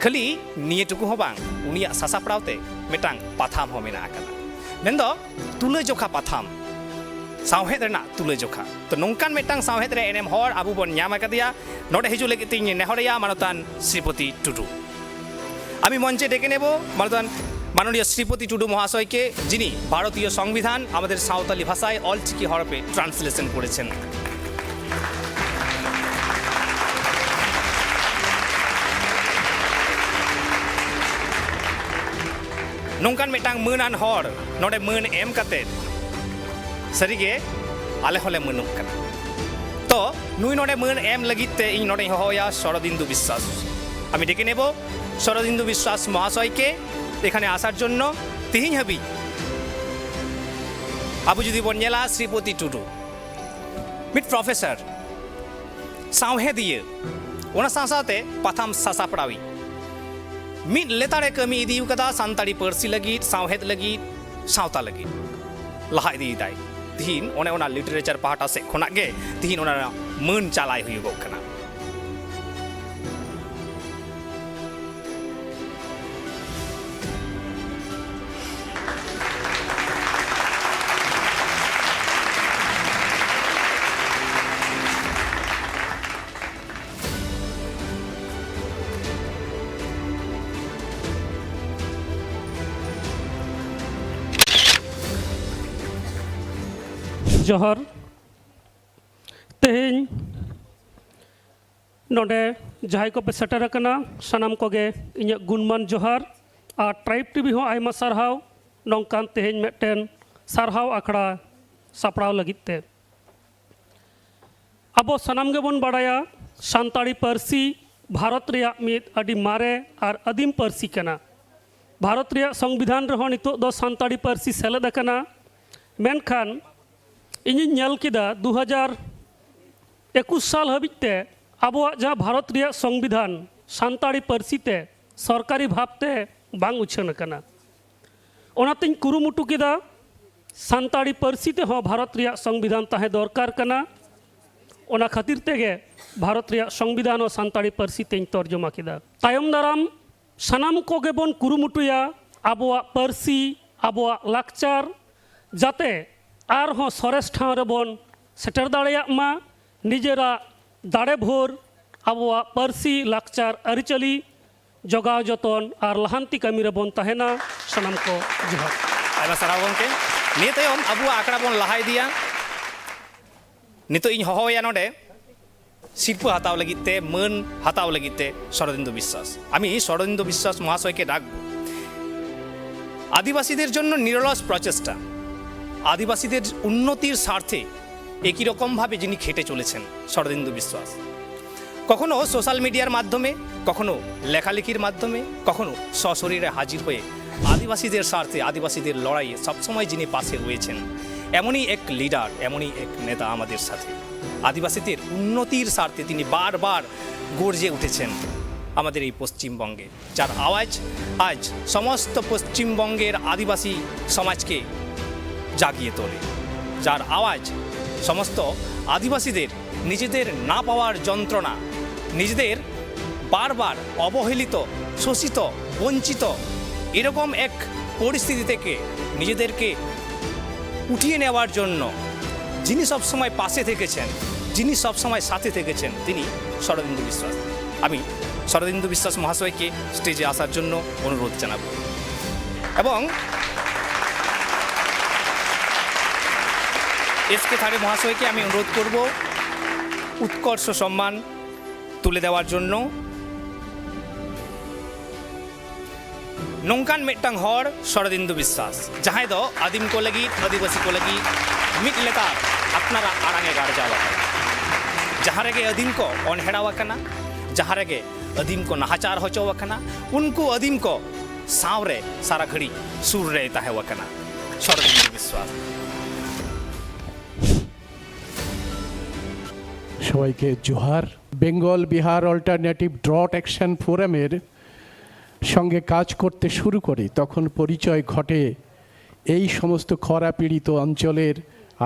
ᱠᱷᱟᱹᱞᱤ ᱱᱤᱭᱟᱹ ᱴᱩᱠᱩ ᱦᱚᱸ ᱵᱟᱝ, ᱩᱱᱤᱭᱟᱜ ᱥᱟᱥᱟᱯᱲᱟᱣ ᱛᱮ ᱢᱤᱫᱴᱟᱝ ᱯᱟᱛᱷᱟᱢ ᱦᱚᱸ ᱢᱮᱱᱟᱜ ᱟᱠᱟᱫᱟ, ᱢᱮᱱᱫᱚ ᱛᱩᱞᱟᱹᱡᱚᱠᱷᱟ ᱯᱟᱛᱷᱟᱢ, ᱥᱟᱶᱦᱮᱫ ᱨᱮᱱᱟᱜ ᱛᱩᱞᱟᱹᱡᱚᱠᱷᱟ᱾ ᱛᱚ, ᱱᱚᱝᱠᱟᱱ ᱢᱤᱫᱴᱟᱝ ᱥᱟᱶᱦᱮᱫ ᱨᱮ ᱮᱱᱮᱢ ᱦᱚᱲ ᱟᱵᱚ ᱵᱚᱱ ᱧᱟᱢ ᱟᱠᱟᱫᱮᱭᱟ᱾ ᱱᱚᱰᱮ ᱦᱤᱡᱩᱜ ᱞᱟᱹᱜᱤᱫ ᱛᱮᱧ ᱱᱮᱦᱚᱨᱮᱭᱟ ᱢᱟᱱᱚᱛᱟᱱ ᱥᱨᱤᱯᱚᱛᱤ ᱴᱩᱰᱩ। আমি মঞ্চে ডেকে নেব মানতান মাননীয় শ্রীপতি টুডু মহাশয়কে, যিনি ভারতীয় সংবিধান আমাদের সাঁওতালি ভাষায় অলচিকি হরফে ট্রান্সলেশন করেছেন। ᱱᱚᱝᱠᱟᱱ ᱢᱤᱫᱴᱟᱝ ᱢᱟᱹᱱᱟᱱ ᱦᱚᱲ ᱱᱚᱰᱮ ᱢᱟᱹᱱ ᱮᱢ ᱠᱟᱛᱮ ᱥᱟᱹᱨᱤᱜᱮ ᱟᱞᱮ ᱦᱚᱸᱞᱮ ᱢᱟᱹᱱᱚᱜ ᱠᱟᱱᱟ᱾ ᱛᱚ ᱱᱩᱭ ᱱᱚᱰᱮ ᱢᱟᱹᱱ ᱮᱢ ᱞᱟᱹᱜᱤᱫ ᱛᱮ ᱤᱧ ᱱᱚᱰᱮᱧ ᱦᱚᱦᱚᱣᱟᱭᱟ ᱥᱚᱨᱚᱫᱤᱱᱫᱩ ᱵᱤᱥᱣᱟᱥ। আমি ডেকে নেব শরদিন্দু বিশ্বাস মহাশয়কে এখানে আসার জন্য। ᱛᱮᱦᱮᱧ ᱦᱟᱹᱵᱤᱡ ᱟᱵᱚ ᱡᱩᱫᱤ ᱵᱚᱱ ᱧᱮᱞᱟ, ᱥᱨᱤᱯᱚᱛᱤ ᱴᱩᱰᱩ ᱢᱤᱫ ᱯᱨᱚᱯᱷᱮᱥᱚᱨ, ᱥᱟᱶᱦᱮᱫᱤᱭᱟᱹ, ᱚᱱᱟ ᱥᱟᱶ ᱥᱟᱶᱛᱮ ᱯᱟᱛᱷᱟᱢ ᱥᱟᱥᱟᱯᱲᱟᱣᱤᱡ, ᱢᱤᱫ ᱞᱮᱛᱟᱲᱮ ᱠᱟᱹᱢᱤ ᱤᱫᱤ ᱟᱠᱟᱫᱟ ᱥᱟᱱᱛᱟᱲᱤ ᱯᱟᱹᱨᱥᱤ ᱞᱟᱹᱜᱤᱫ, ᱥᱟᱶᱦᱮᱫ ᱞᱟᱹᱜᱤᱫ, ᱥᱟᱶᱛᱟ ᱞᱟᱹᱜᱤᱫ᱾ ᱞᱟᱦᱟ ᱤᱫᱤᱭᱮᱫᱟᱭ᱾ ᱛᱤᱦᱤᱧ ᱚᱱᱮ ᱚᱱᱟ ᱞᱤᱴᱟᱨᱮᱪᱟᱨ ᱯᱟᱦᱴᱟ ᱥᱮᱫ ᱠᱷᱚᱱᱟᱜ ᱜᱮ ᱛᱤᱦᱤᱧ ᱚᱱᱟ ᱢᱟᱹᱱ ᱪᱟᱞᱟᱭ ᱦᱩᱭᱩᱜᱚᱜ ᱠᱟᱱᱟ᱾ ᱡᱚᱦᱟᱨ᱾ ᱛᱮᱦᱮᱧ ᱱᱚᱰᱮ ᱡᱟᱦᱟᱸᱭ ᱠᱚᱯᱮ ᱥᱮᱴᱮᱨ ᱟᱠᱟᱱᱟ, ᱥᱟᱱᱟᱢ ᱠᱚᱜᱮ ᱤᱧᱟᱹᱜ ᱜᱩᱱᱢᱟᱱ ᱡᱚᱦᱟᱨ᱾ ᱟᱨ ᱴᱨᱟᱭᱤᱵᱽ ᱴᱤᱵᱷᱤ ᱦᱚᱸ ᱟᱭᱢᱟ ᱥᱟᱨᱦᱟᱣ ᱱᱚᱝᱠᱟᱱ ᱛᱮᱦᱮᱧ ᱢᱤᱫᱴᱮᱱ ᱥᱟᱨᱦᱟᱣ ᱟᱠᱷᱲᱟ ᱥᱟᱯᱲᱟᱣ ᱞᱟᱹᱜᱤᱫ ᱛᱮ᱾ ᱟᱵᱚ ᱥᱟᱱᱟᱢ ᱜᱮᱵᱚᱱ ᱵᱟᱲᱟᱭᱟ, ᱥᱟᱱᱛᱟᱲᱤ ᱯᱟᱹᱨᱥᱤ ᱵᱷᱟᱨᱚᱛ ᱨᱮᱭᱟᱜ ᱢᱤᱫ ᱟᱹᱰᱤ ᱢᱟᱨᱮ ᱟᱨ ᱟᱹᱫᱤᱢ ᱯᱟᱹᱨᱥᱤ ᱠᱟᱱᱟ᱾ ᱵᱷᱟᱨᱚᱛ ᱨᱮᱭᱟᱜ ᱥᱚᱝᱵᱤᱫᱷᱟᱱ ᱨᱮᱦᱚᱸ ᱱᱤᱛᱚᱜ ᱫᱚ ᱥᱟᱱᱛᱟᱲᱤ ᱯᱟᱹᱨᱥᱤ ᱥᱮᱞᱮᱫ ᱟᱠᱟᱱᱟ᱾ ᱢᱮᱱᱠᱷᱟᱱ ᱤᱧᱤᱧ ᱧᱮᱞ ᱠᱮᱫᱟ, ᱫᱩ ᱦᱟᱡᱟᱨ ᱮᱠᱩᱥ ᱥᱟᱞ ᱦᱟᱹᱵᱤᱡ ᱛᱮ ᱟᱵᱚᱣᱟᱜ ᱡᱟᱦᱟᱸ ᱵᱷᱟᱨᱚᱛ ᱨᱮᱭᱟᱜ ᱥᱚᱝᱵᱤᱫᱷᱟᱱ ᱥᱟᱱᱛᱟᱲᱤ ᱯᱟᱹᱨᱥᱤ ᱛᱮ ᱥᱚᱨᱠᱟᱨᱤ ᱵᱷᱟᱵᱽ ᱛᱮ ᱵᱟᱝ ᱩᱪᱷᱟᱹᱱ ᱟᱠᱟᱱᱟ᱾ ᱚᱱᱟᱛᱤᱧ ᱠᱩᱨᱩᱢᱩᱴᱩ ᱠᱮᱫᱟ ᱥᱟᱱᱛᱟᱲᱤ ᱯᱟᱹᱨᱥᱤ ᱛᱮᱦᱚᱸ ᱵᱷᱟᱨᱚᱛ ᱨᱮᱭᱟᱜ ᱥᱚᱝᱵᱤᱫᱷᱟᱱ ᱛᱟᱦᱮᱸ ᱫᱚᱨᱠᱟᱨ ᱠᱟᱱᱟ᱾ ᱚᱱᱟ ᱠᱷᱟᱹᱛᱤᱨ ᱛᱮᱜᱮ ᱵᱷᱟᱨᱚᱛ ᱨᱮᱭᱟᱜ ᱥᱚᱝᱵᱤᱫᱷᱟᱱ ᱦᱚᱸ ᱥᱟᱱᱛᱟᱲᱤ ᱯᱟᱹᱨᱥᱤ ᱛᱮᱧ ᱛᱚᱨᱡᱚᱢᱟ ᱠᱮᱫᱟ᱾ ᱛᱟᱭᱚᱢ ᱫᱟᱨᱟᱢ ᱥᱟᱱᱟᱢ ᱠᱚᱜᱮ ᱵᱚᱱ ᱠᱩᱨᱩᱢᱩᱴᱩᱭᱟ ᱟᱵᱚᱣᱟᱜ ᱯᱟᱹᱨᱥᱤ, ᱟᱵᱚᱣᱟᱜ ᱞᱟᱠᱪᱟᱨ ᱡᱟᱛᱮ ᱟᱨᱦᱚᱸ ᱥᱚᱨᱮᱥ ᱴᱷᱟᱶ ᱨᱮᱵᱚᱱ ᱥᱮᱴᱮᱨ ᱫᱟᱲᱮᱭᱟᱜ ᱢᱟ, ᱱᱤᱡᱮᱨᱟᱜ ᱫᱟᱲᱮ ᱵᱷᱳᱨ ᱟᱵᱚᱣᱟᱜ ᱯᱟᱹᱨᱥᱤ, ᱞᱟᱠᱪᱟᱨ, ᱟᱹᱨᱤᱪᱟᱹᱞᱤ ᱡᱚᱜᱟᱣ ᱡᱚᱛᱚᱱ ᱟᱨ ᱞᱟᱦᱟᱱᱛᱤ ᱠᱟᱹᱢᱤ ᱨᱮᱵᱚᱱ ᱛᱟᱦᱮᱱᱟ᱾ ᱥᱟᱱᱟᱢ ᱠᱚ ᱡᱚᱦᱟᱨ᱾ ᱟᱭᱢᱟ ᱥᱟᱨᱦᱟᱣ ᱜᱚᱢᱠᱮ᱾ ᱱᱤᱭᱟᱹ ᱛᱟᱭᱚᱢ ᱟᱵᱚᱣᱟᱜ ᱟᱠᱷᱲᱟ ᱵᱚᱱ ᱞᱟᱦᱟ ᱤᱫᱤᱭᱟ᱾ ᱱᱤᱛᱚᱜ ᱤᱧ ᱦᱚᱦᱚᱣᱟᱭᱟ ᱱᱚᱰᱮ ᱥᱤᱨᱯᱟᱹ ᱦᱟᱛᱟᱣ ᱞᱟᱹᱜᱤᱫ ᱛᱮ, ᱢᱟᱹᱱ ᱦᱟᱛᱟᱣ ᱞᱟᱹᱜᱤᱫ ᱛᱮ ᱥᱚᱨᱚᱫᱤᱱᱫᱩ ᱵᱤᱥᱣᱟᱥ᱾ ᱟᱢᱤ ᱥᱚᱨᱚᱫᱤᱱᱫᱩ ᱵᱤᱥᱣᱟᱥ মহাশয়কে ডাকব। আদিবাসীদের জন্য নিরলস প্রচেষ্টা, আদিবাসীদের উন্নতির স্বার্থে একই রকমভাবে যিনি খেটে চলেছেন, শরদিন্দু বিশ্বাস। কখনো সোশ্যাল মিডিয়ার মাধ্যমে, কখনো লেখালেখির মাধ্যমে, কখনো সশরীরে হাজির হয়ে আদিবাসীদের স্বার্থে, আদিবাসীদের লড়াইয়ে সবসময় যিনি পাশে রয়েছেন, এমনই এক লিডার, এমনই এক নেতা আমাদের সাথে। আদিবাসীদের উন্নতির স্বার্থে তিনি বারবার গর্জে উঠেছেন। আমাদের এই পশ্চিমবঙ্গে, যার আওয়াজ আজ সমস্ত পশ্চিমবঙ্গের আদিবাসী সমাজকে জাগিয়ে তোলে, যার আওয়াজ সমস্ত আদিবাসীদের নিজেদের না পাওয়ার যন্ত্রণা, নিজেদের বারবার অবহেলিত, শোষিত, বঞ্চিত এরকম এক পরিস্থিতি থেকে নিজেদেরকে উঠিয়ে নেওয়ার জন্য যিনি সবসময় পাশে থেকেছেন, যিনি সবসময় সাথে থেকেছেন, তিনি শরদিন্দু বিশ্বাস। আমি শরদিন্দু বিশ্বাস মহাশয়কে স্টেজে আসার জন্য অনুরোধ জানাব এবং এস কে থারে মহাশয়কে আমি অনুরোধ করব উৎকর্ষ সম্মান তুলে দেওয়ার জন্য। ᱱᱚᱝᱠᱟᱱ ᱢᱤᱫᱴᱟᱝ ᱦᱚᱲ ᱥᱚᱨᱚᱫᱤᱱᱫᱩ ᱵᱤᱥᱥᱟᱥ, ᱡᱟᱦᱟᱸᱭ ᱫᱚ ᱟᱹᱫᱤᱢ ᱠᱚ ᱞᱟᱹᱜᱤᱫ, ᱟᱹᱫᱤᱵᱟᱹᱥᱤ ᱠᱚ ᱞᱟᱹᱜᱤᱫ ᱢᱤᱫ ᱞᱮᱛᱟᱲ ᱟᱯᱱᱟᱨᱟᱜ ᱟᱲᱟᱝ ᱮ ᱜᱟᱨᱡᱟᱣ ᱟᱠᱟᱫᱟ᱾ ᱡᱟᱦᱟᱸ ᱨᱮᱜᱮ ᱟᱹᱫᱤᱢ ᱠᱚ ᱚᱱᱦᱮᱲᱟᱣ ᱟᱠᱟᱱᱟ, ᱡᱟᱦᱟᱸ ᱨᱮᱜᱮ ᱟᱹᱫᱤᱢ ᱠᱚ ᱱᱟᱦᱟᱪᱟᱨ ᱦᱚᱪᱚ ᱟᱠᱟᱱᱟ, ᱩᱱᱠᱩ ᱟᱹᱫᱤᱢ ᱠᱚ ᱥᱟᱶᱨᱮ ᱥᱟᱨᱟ ᱜᱷᱟᱹᱲᱤᱡ ᱥᱩᱨ ᱨᱮᱭ ᱛᱟᱦᱮᱸ ᱟᱠᱟᱱᱟ ᱥᱚᱨᱚᱫᱤᱱᱫᱩ ᱵᱤᱥᱥᱟᱥ᱾ সবাইকে Johar. Bengal Bihar alternative drought action ফোরামের সঙ্গে কাজ করতে শুরু করি, তখন পরিচয় ঘটে এই সমস্ত খরা পীড়িত অঞ্চলের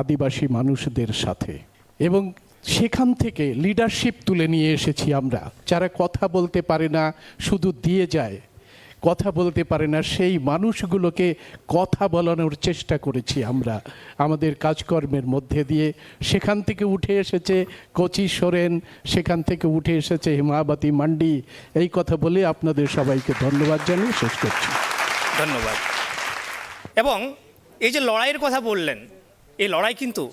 আদিবাসী মানুষদের সাথে। এবং সেখান থেকে লিডারশিপ তুলে নিয়ে এসেছি আমরা। যারা কথা বলতে পারে না, শুধু দিয়ে যায়, কথা বলতে পারে না, সেই মানুষগুলোকে কথা বলানোর চেষ্টা করেছি আমরা আমাদের কাজকর্মের মধ্যে দিয়ে। সেখান থেকে উঠে এসেছে কচি সোরেন, সেখান থেকে উঠে এসেছে হেমাবতী মান্ডি। এই কথা বলে আপনাদের সবাইকে ধন্যবাদ জানিয়ে শেষ করছি। ধন্যবাদ। এবং এই যে লড়াইয়ের কথা বললেন, এই লড়াই কিন্তু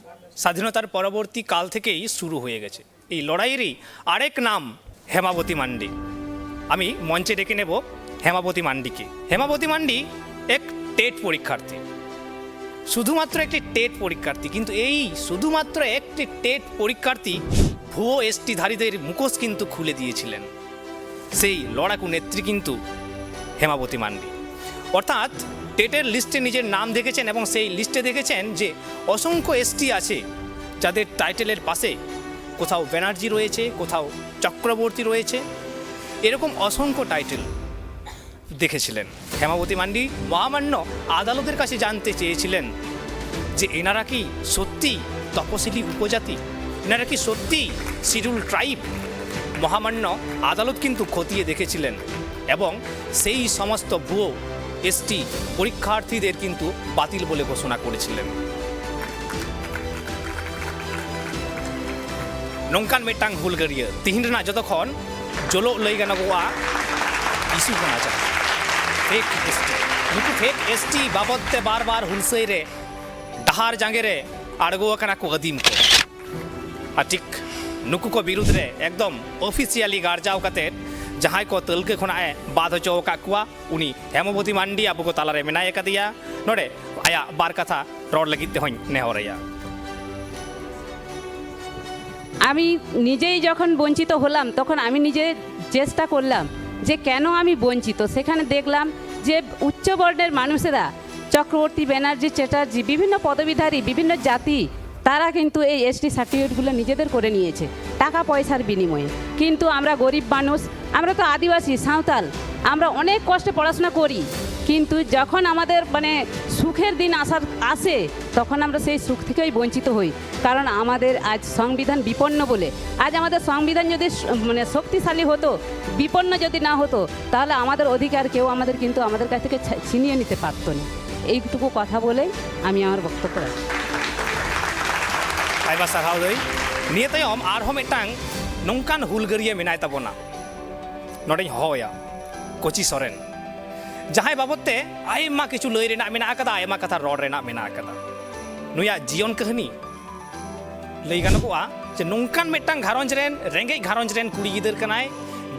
স্বাধীনতার পরবর্তী কাল থেকেই শুরু হয়ে গেছে। এই লড়াইয়েরই আরেক নাম হেমাবতী মান্ডি। আমি মঞ্চে ডেকে নেব হেমাবতী মান্ডিকে। হেমাবতী মান্ডি এক টেট পরীক্ষার্থী, শুধুমাত্র একটি টেট পরীক্ষার্থী, কিন্তু এই শুধুমাত্র একটি টেট পরীক্ষার্থী ভুয়ো এসটিধারীদের মুখোশ কিন্তু খুলে দিয়েছিলেন। সেই লড়াকু নেত্রী কিন্তু হেমাবতী মান্ডি। অর্থাৎ টেটের লিস্টে নিজের নাম দেখেছেন এবং সেই লিস্টে দেখেছেন যে অসংখ্য এসটি আছে যাদের টাইটেলের পাশে কোথাও ব্যানার্জি রয়েছে, কোথাও চক্রবর্তী রয়েছে। এরকম অসংখ্য টাইটেল দেখেছিলেন। হেমাবতী মান্ডি মহামান্য আদালতের কাছে জানতে চেয়েছিলেন যে এনারা কি সত্যি তপশিলি উপজাতি, এনারা কি সত্যি শিডিউল ট্রাইব। মহামান্য আদালত কিন্তু খতিয়ে দেখেছিলেন এবং সেই সমস্ত ভুয়ো এসটি পরীক্ষার্থীদের কিন্তু বাতিল বলে ঘোষণা করেছিলেন। ᱱᱚᱝᱠᱟᱱ ᱢᱤᱫᱴᱟᱝ ᱦᱩᱞᱜᱟᱹᱨᱤᱭᱟᱹ ᱛᱤᱦᱤᱧ ᱨᱮᱱᱟᱜ ᱡᱚᱛᱚ ᱠᱷᱚᱱ ᱡᱚᱞᱚᱜ ᱞᱟᱹᱭ ᱜᱟᱱᱚᱜᱚᱜᱼᱟ ᱤᱥᱩ ᱠᱟᱱᱟ ᱡᱟᱦᱟᱸ ᱯᱷᱮᱠ ᱮᱥᱴᱤ᱾ ᱱᱩᱠᱩ ᱯᱷᱮᱠ ᱮᱥᱴᱤ ᱵᱟᱵᱚᱫ ᱛᱮ ᱵᱟᱨ ᱵᱟᱨ ᱦᱩᱞᱥᱟᱹᱭ ᱨᱮ ᱰᱟᱦᱟᱨ ᱡᱟᱸᱜᱮ ᱨᱮ ᱟᱬᱜᱚ ᱟᱠᱟᱱᱟ ᱠᱚ ᱟᱹᱫᱤᱢ ᱠᱚ᱾ ᱟᱨ ᱴᱷᱤᱠ ᱱᱩᱠᱩ ᱠᱚ ᱵᱤᱨᱩᱫᱽ ᱨᱮ ᱮᱠᱫᱚᱢ ᱚᱯᱷᱤᱥᱤᱭᱟᱞᱤ ᱜᱟᱨᱡᱟᱣ ᱠᱟᱛᱮ ᱡᱟᱦᱟᱸᱭ ᱠᱚ ᱛᱟᱹᱞᱠᱟᱹ ᱠᱷᱚᱱᱟᱜ ᱮ ᱵᱟᱫ ᱦᱚᱪᱚ ᱟᱠᱟᱫ ᱠᱚᱣᱟ, ᱩᱱᱤ ᱦᱮᱢᱚᱵᱚᱛᱤ ᱢᱟᱱᱰᱤ ᱟᱵᱚ ᱠᱚ ᱛᱟᱞᱟᱨᱮ ᱢᱮᱱᱟᱭ ᱟᱠᱟᱫᱮᱭᱟ᱾ ᱱᱚᱰᱮ ᱟᱭᱟᱜ ᱵᱟᱨ ᱠᱟᱛᱷᱟ ᱨᱚᱲ ᱞᱟᱹᱜᱤᱫ ᱛᱮᱦᱚᱧ ᱱᱮᱦᱚᱨᱟᱭᱟ᱾ আমি নিজেই যখন বঞ্চিত হলাম, তখন আমি নিজে চেষ্টা করলাম যে কেন আমি বঞ্চিত। সেখানে দেখলাম যে উচ্চ বর্ণের মানুষেরা, চক্রবর্তী, ব্যানার্জি, চ্যাটার্জি, বিভিন্ন পদবীধারী, বিভিন্ন জাতি, তারা কিন্তু এই এসটি সার্টিফিকেটগুলো নিজেদের করে নিয়েছে টাকা পয়সার বিনিময়ে। কিন্তু আমরা গরিব মানুষ, আমরা তো আদিবাসী, সাঁওতাল, আমরা অনেক কষ্টে পড়াশোনা করি, কিন্তু যখন আমাদের মানে সুখের দিন আসার আসে, তখন আমরা সেই সুখ থেকেই বঞ্চিত হই। কারণ আমাদের আজ সংবিধান বিপন্ন বলে, আজ আমাদের সংবিধান যদি স- মানে শক্তিশালী হতো, বিপন্ন যদি না হতো, তাহলে আমাদের অধিকার কেউ আমাদের কিন্তু আমাদের কাছ থেকে ছা- ছিনিয়ে নিতে পারতো না। এইটুকু কথা বলেই আমি আমার বক্তব্য রাখি। ᱟᱭᱢᱟ ᱥᱟᱨᱦᱟᱣ ᱫᱟᱹᱭ᱾ ᱱᱤᱭᱟᱹ ᱛᱟᱭᱚᱢ ᱟᱨᱦᱚᱸ ᱢᱤᱫᱴᱟᱝ ᱱᱚᱝᱠᱟᱱ ᱦᱩᱞᱜᱟᱹᱨᱤᱭᱟᱹ ᱢᱮᱱᱟᱭ ᱛᱟᱵᱚᱱᱟ, ᱱᱚᱰᱮᱧ ᱦᱚᱦᱚᱣᱟᱭᱟ ᱠᱳᱪᱤ ᱥᱚᱨᱮᱱ, ᱡᱟᱦᱟᱸᱭ ᱵᱟᱵᱚᱫ ᱛᱮ ᱟᱭᱢᱟ ᱠᱤᱪᱷᱩ ᱞᱟᱹᱭ ᱨᱮᱱᱟᱜ ᱢᱮᱱᱟᱜ ᱟᱠᱟᱫᱟ, ᱟᱭᱢᱟ ᱠᱟᱛᱷᱟ ᱨᱚᱲ ᱨᱮᱱᱟᱜ ᱢᱮᱱᱟᱜ ᱟᱠᱟᱫᱟ᱾ ᱱᱩᱭᱟᱜ ᱡᱤᱭᱚᱱ ᱠᱟᱹᱦᱱᱤ ᱞᱟᱹᱭ ᱜᱟᱱᱚᱜᱚᱜᱼᱟ ᱡᱮ ᱱᱚᱝᱠᱟᱱ ᱢᱤᱫᱴᱟᱝ ᱜᱷᱟᱨᱚᱸᱡᱽ ᱨᱮᱱ, ᱨᱮᱸᱜᱮᱡ ᱜᱷᱟᱨᱚᱸᱡᱽ ᱨᱮᱱ ᱠᱩᱲᱤ ᱜᱤᱫᱟᱹᱨ ᱠᱟᱱᱟᱭ᱾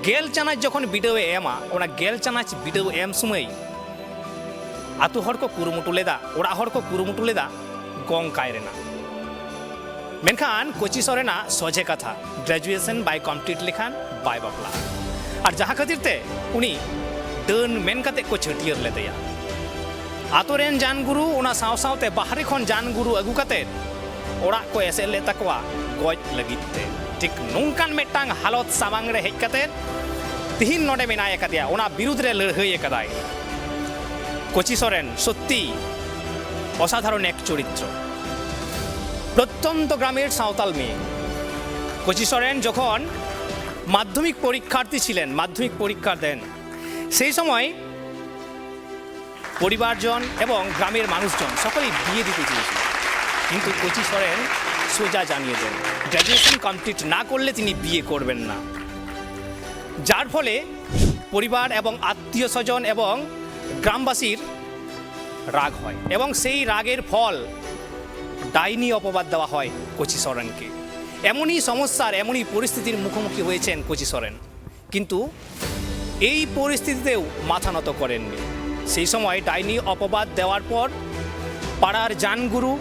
ᱜᱮᱞ ᱪᱟᱱᱟᱪ ᱡᱚᱠᱷᱚᱱ ᱵᱤᱰᱟᱹᱣ ᱮ ᱮᱢᱟ, ᱚᱱᱟ ᱜᱮᱞ ᱪᱟᱱᱟᱪ ᱵᱤᱰᱟᱹᱣ ᱮᱢ ᱥᱚᱢᱚᱭ ᱟᱛᱳ ᱦᱚᱲ ᱠᱚ ᱠᱩᱨᱩᱢᱩᱴᱩ ᱞᱮᱫᱟ, ᱚᱲᱟᱜ ᱦᱚᱲ ᱠᱚ ᱠᱩᱨᱩᱢᱩᱴᱩ ᱞᱮᱫᱟ ᱜᱚᱝ ᱠᱟᱭ ᱨᱮᱱᱟᱜ᱾ ᱢᱮᱱᱠᱷᱟᱱ ᱠᱳᱪᱤ ᱥᱚᱨᱮᱱᱟᱜ ᱥᱚᱡᱷᱮ ᱠᱟᱛᱷᱟ, graduation ᱵᱟᱭ complete ᱞᱮᱠᱷᱟᱱ ᱵᱟᱭ ᱵᱟᱯᱞᱟᱜᱼᱟ᱾ ᱟᱨ ᱡᱟᱦᱟᱸ ᱠᱷᱟᱹᱛᱤᱨ ᱛᱮ ᱩᱱᱤ ᱰᱟᱹᱱ ᱢᱮᱱ ᱠᱟᱛᱮ ᱠᱚ ᱪᱷᱟᱹᱴᱭᱟᱹᱨ ᱞᱮᱫᱮᱭᱟ᱾ ᱟᱛᱳ ᱨᱮᱱ ᱡᱟᱱ ᱜᱩᱨᱩ, ᱚᱱᱟ ᱥᱟᱶ ᱥᱟᱶᱛᱮ ᱵᱟᱦᱨᱮ ᱠᱷᱚᱱ ᱡᱟᱱ ᱜᱩᱨᱩ ᱟᱹᱜᱩ ᱠᱟᱛᱮ ᱚᱲᱟᱜ ᱠᱚ ᱮᱥᱮᱫ ᱞᱮᱫ ᱛᱟᱠᱚᱣᱟ ᱜᱚᱡ ᱞᱟᱹᱜᱤᱫ ᱛᱮ᱾ ᱴᱷᱤᱠ ᱱᱚᱝᱠᱟᱱ ᱢᱤᱫᱴᱟᱝ ᱦᱟᱞᱚᱛ ᱥᱟᱢᱟᱝ ᱨᱮ ᱦᱮᱡ ᱠᱟᱛᱮ ᱛᱤᱦᱤᱧ ᱱᱚᱰᱮ ᱢᱮᱱᱟᱭ ᱟᱠᱟᱫᱮᱭᱟ, ᱚᱱᱟ ᱵᱤᱨᱩᱫᱷ ᱨᱮ ᱞᱟᱹᱲᱦᱟᱹᱭ ᱟᱠᱟᱫᱟᱭ᱾ ᱠᱳᱪᱤ ᱥᱚᱨᱮᱱ ᱥᱚᱛᱛᱤ ᱚᱥᱟᱫᱷᱟᱨᱚᱱ ᱮᱠ ᱪᱚᱨᱤᱛᱨᱚ᱾ ᱯᱨᱚᱛᱛᱚᱱᱛᱚ ᱜᱨᱟমের সাঁওতাল মেয়ে। কোচি সরেন যখন মাধ্যমিক পরীক্ষার্থী ছিলেন, মাধ্যমিক পরীক্ষা দেন, সেই সময় পরিবারজন এবং গ্রামের মানুষজন সকলেই বিয়ে দিতে চেয়েছিল, কিন্তু কোচি সরেন সোজা জানিয়ে দেন, গ্র্যাজুয়েশন কমপ্লিট না করলে তিনি বিয়ে করবেন না। যার ফলে পরিবার এবং আত্মীয় স্বজন এবং গ্রামবাসীর রাগ হয় এবং সেই রাগের ফল ডাইনি অপবাদ দেওয়া হয় কোচি সরেনকে। এমনই সমস্যার, এমনই পরিস্থিতির মুখোমুখি হয়েছেন কোচি সরেন, কিন্তু এই পরিস্থিতিতেও মাথা নত করেননি। সেই সময় ডাইনি অপবাদ দেওয়ার পর পাড়ার জানগুরু,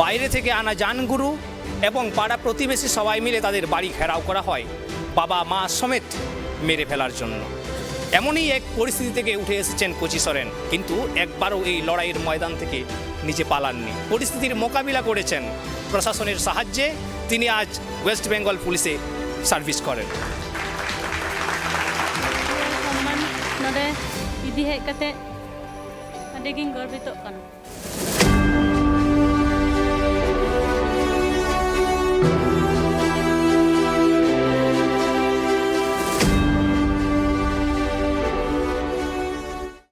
বাইরে থেকে আনা জানগুরু এবং পাড়া প্রতিবেশী সবাই মিলে তাদের বাড়ি ঘেরাও করা হয় বাবা মা সমেত মেরে ফেলার জন্য। এমনই এক পরিস্থিতি থেকে উঠে এসেছেন কোচি সরেন, কিন্তু একবারও এই লড়াইয়ের ময়দান থেকে নিজে পালাননি, পরিস্থিতির মোকাবিলা করেছেন। প্রশাসনের সাহায্যে তিনি আজ ওয়েস্ট বেঙ্গল পুলিশে সার্ভিস করেন। ᱥᱚᱱᱢᱟᱱ ᱱᱚᱰᱮ ᱤᱫᱤ ᱦᱮᱡ ᱠᱟᱛᱮ ᱟᱹᱰᱤ ᱜᱤᱧ ᱜᱚᱨᱵᱤᱛᱚᱜ ᱠᱟᱱᱟ᱾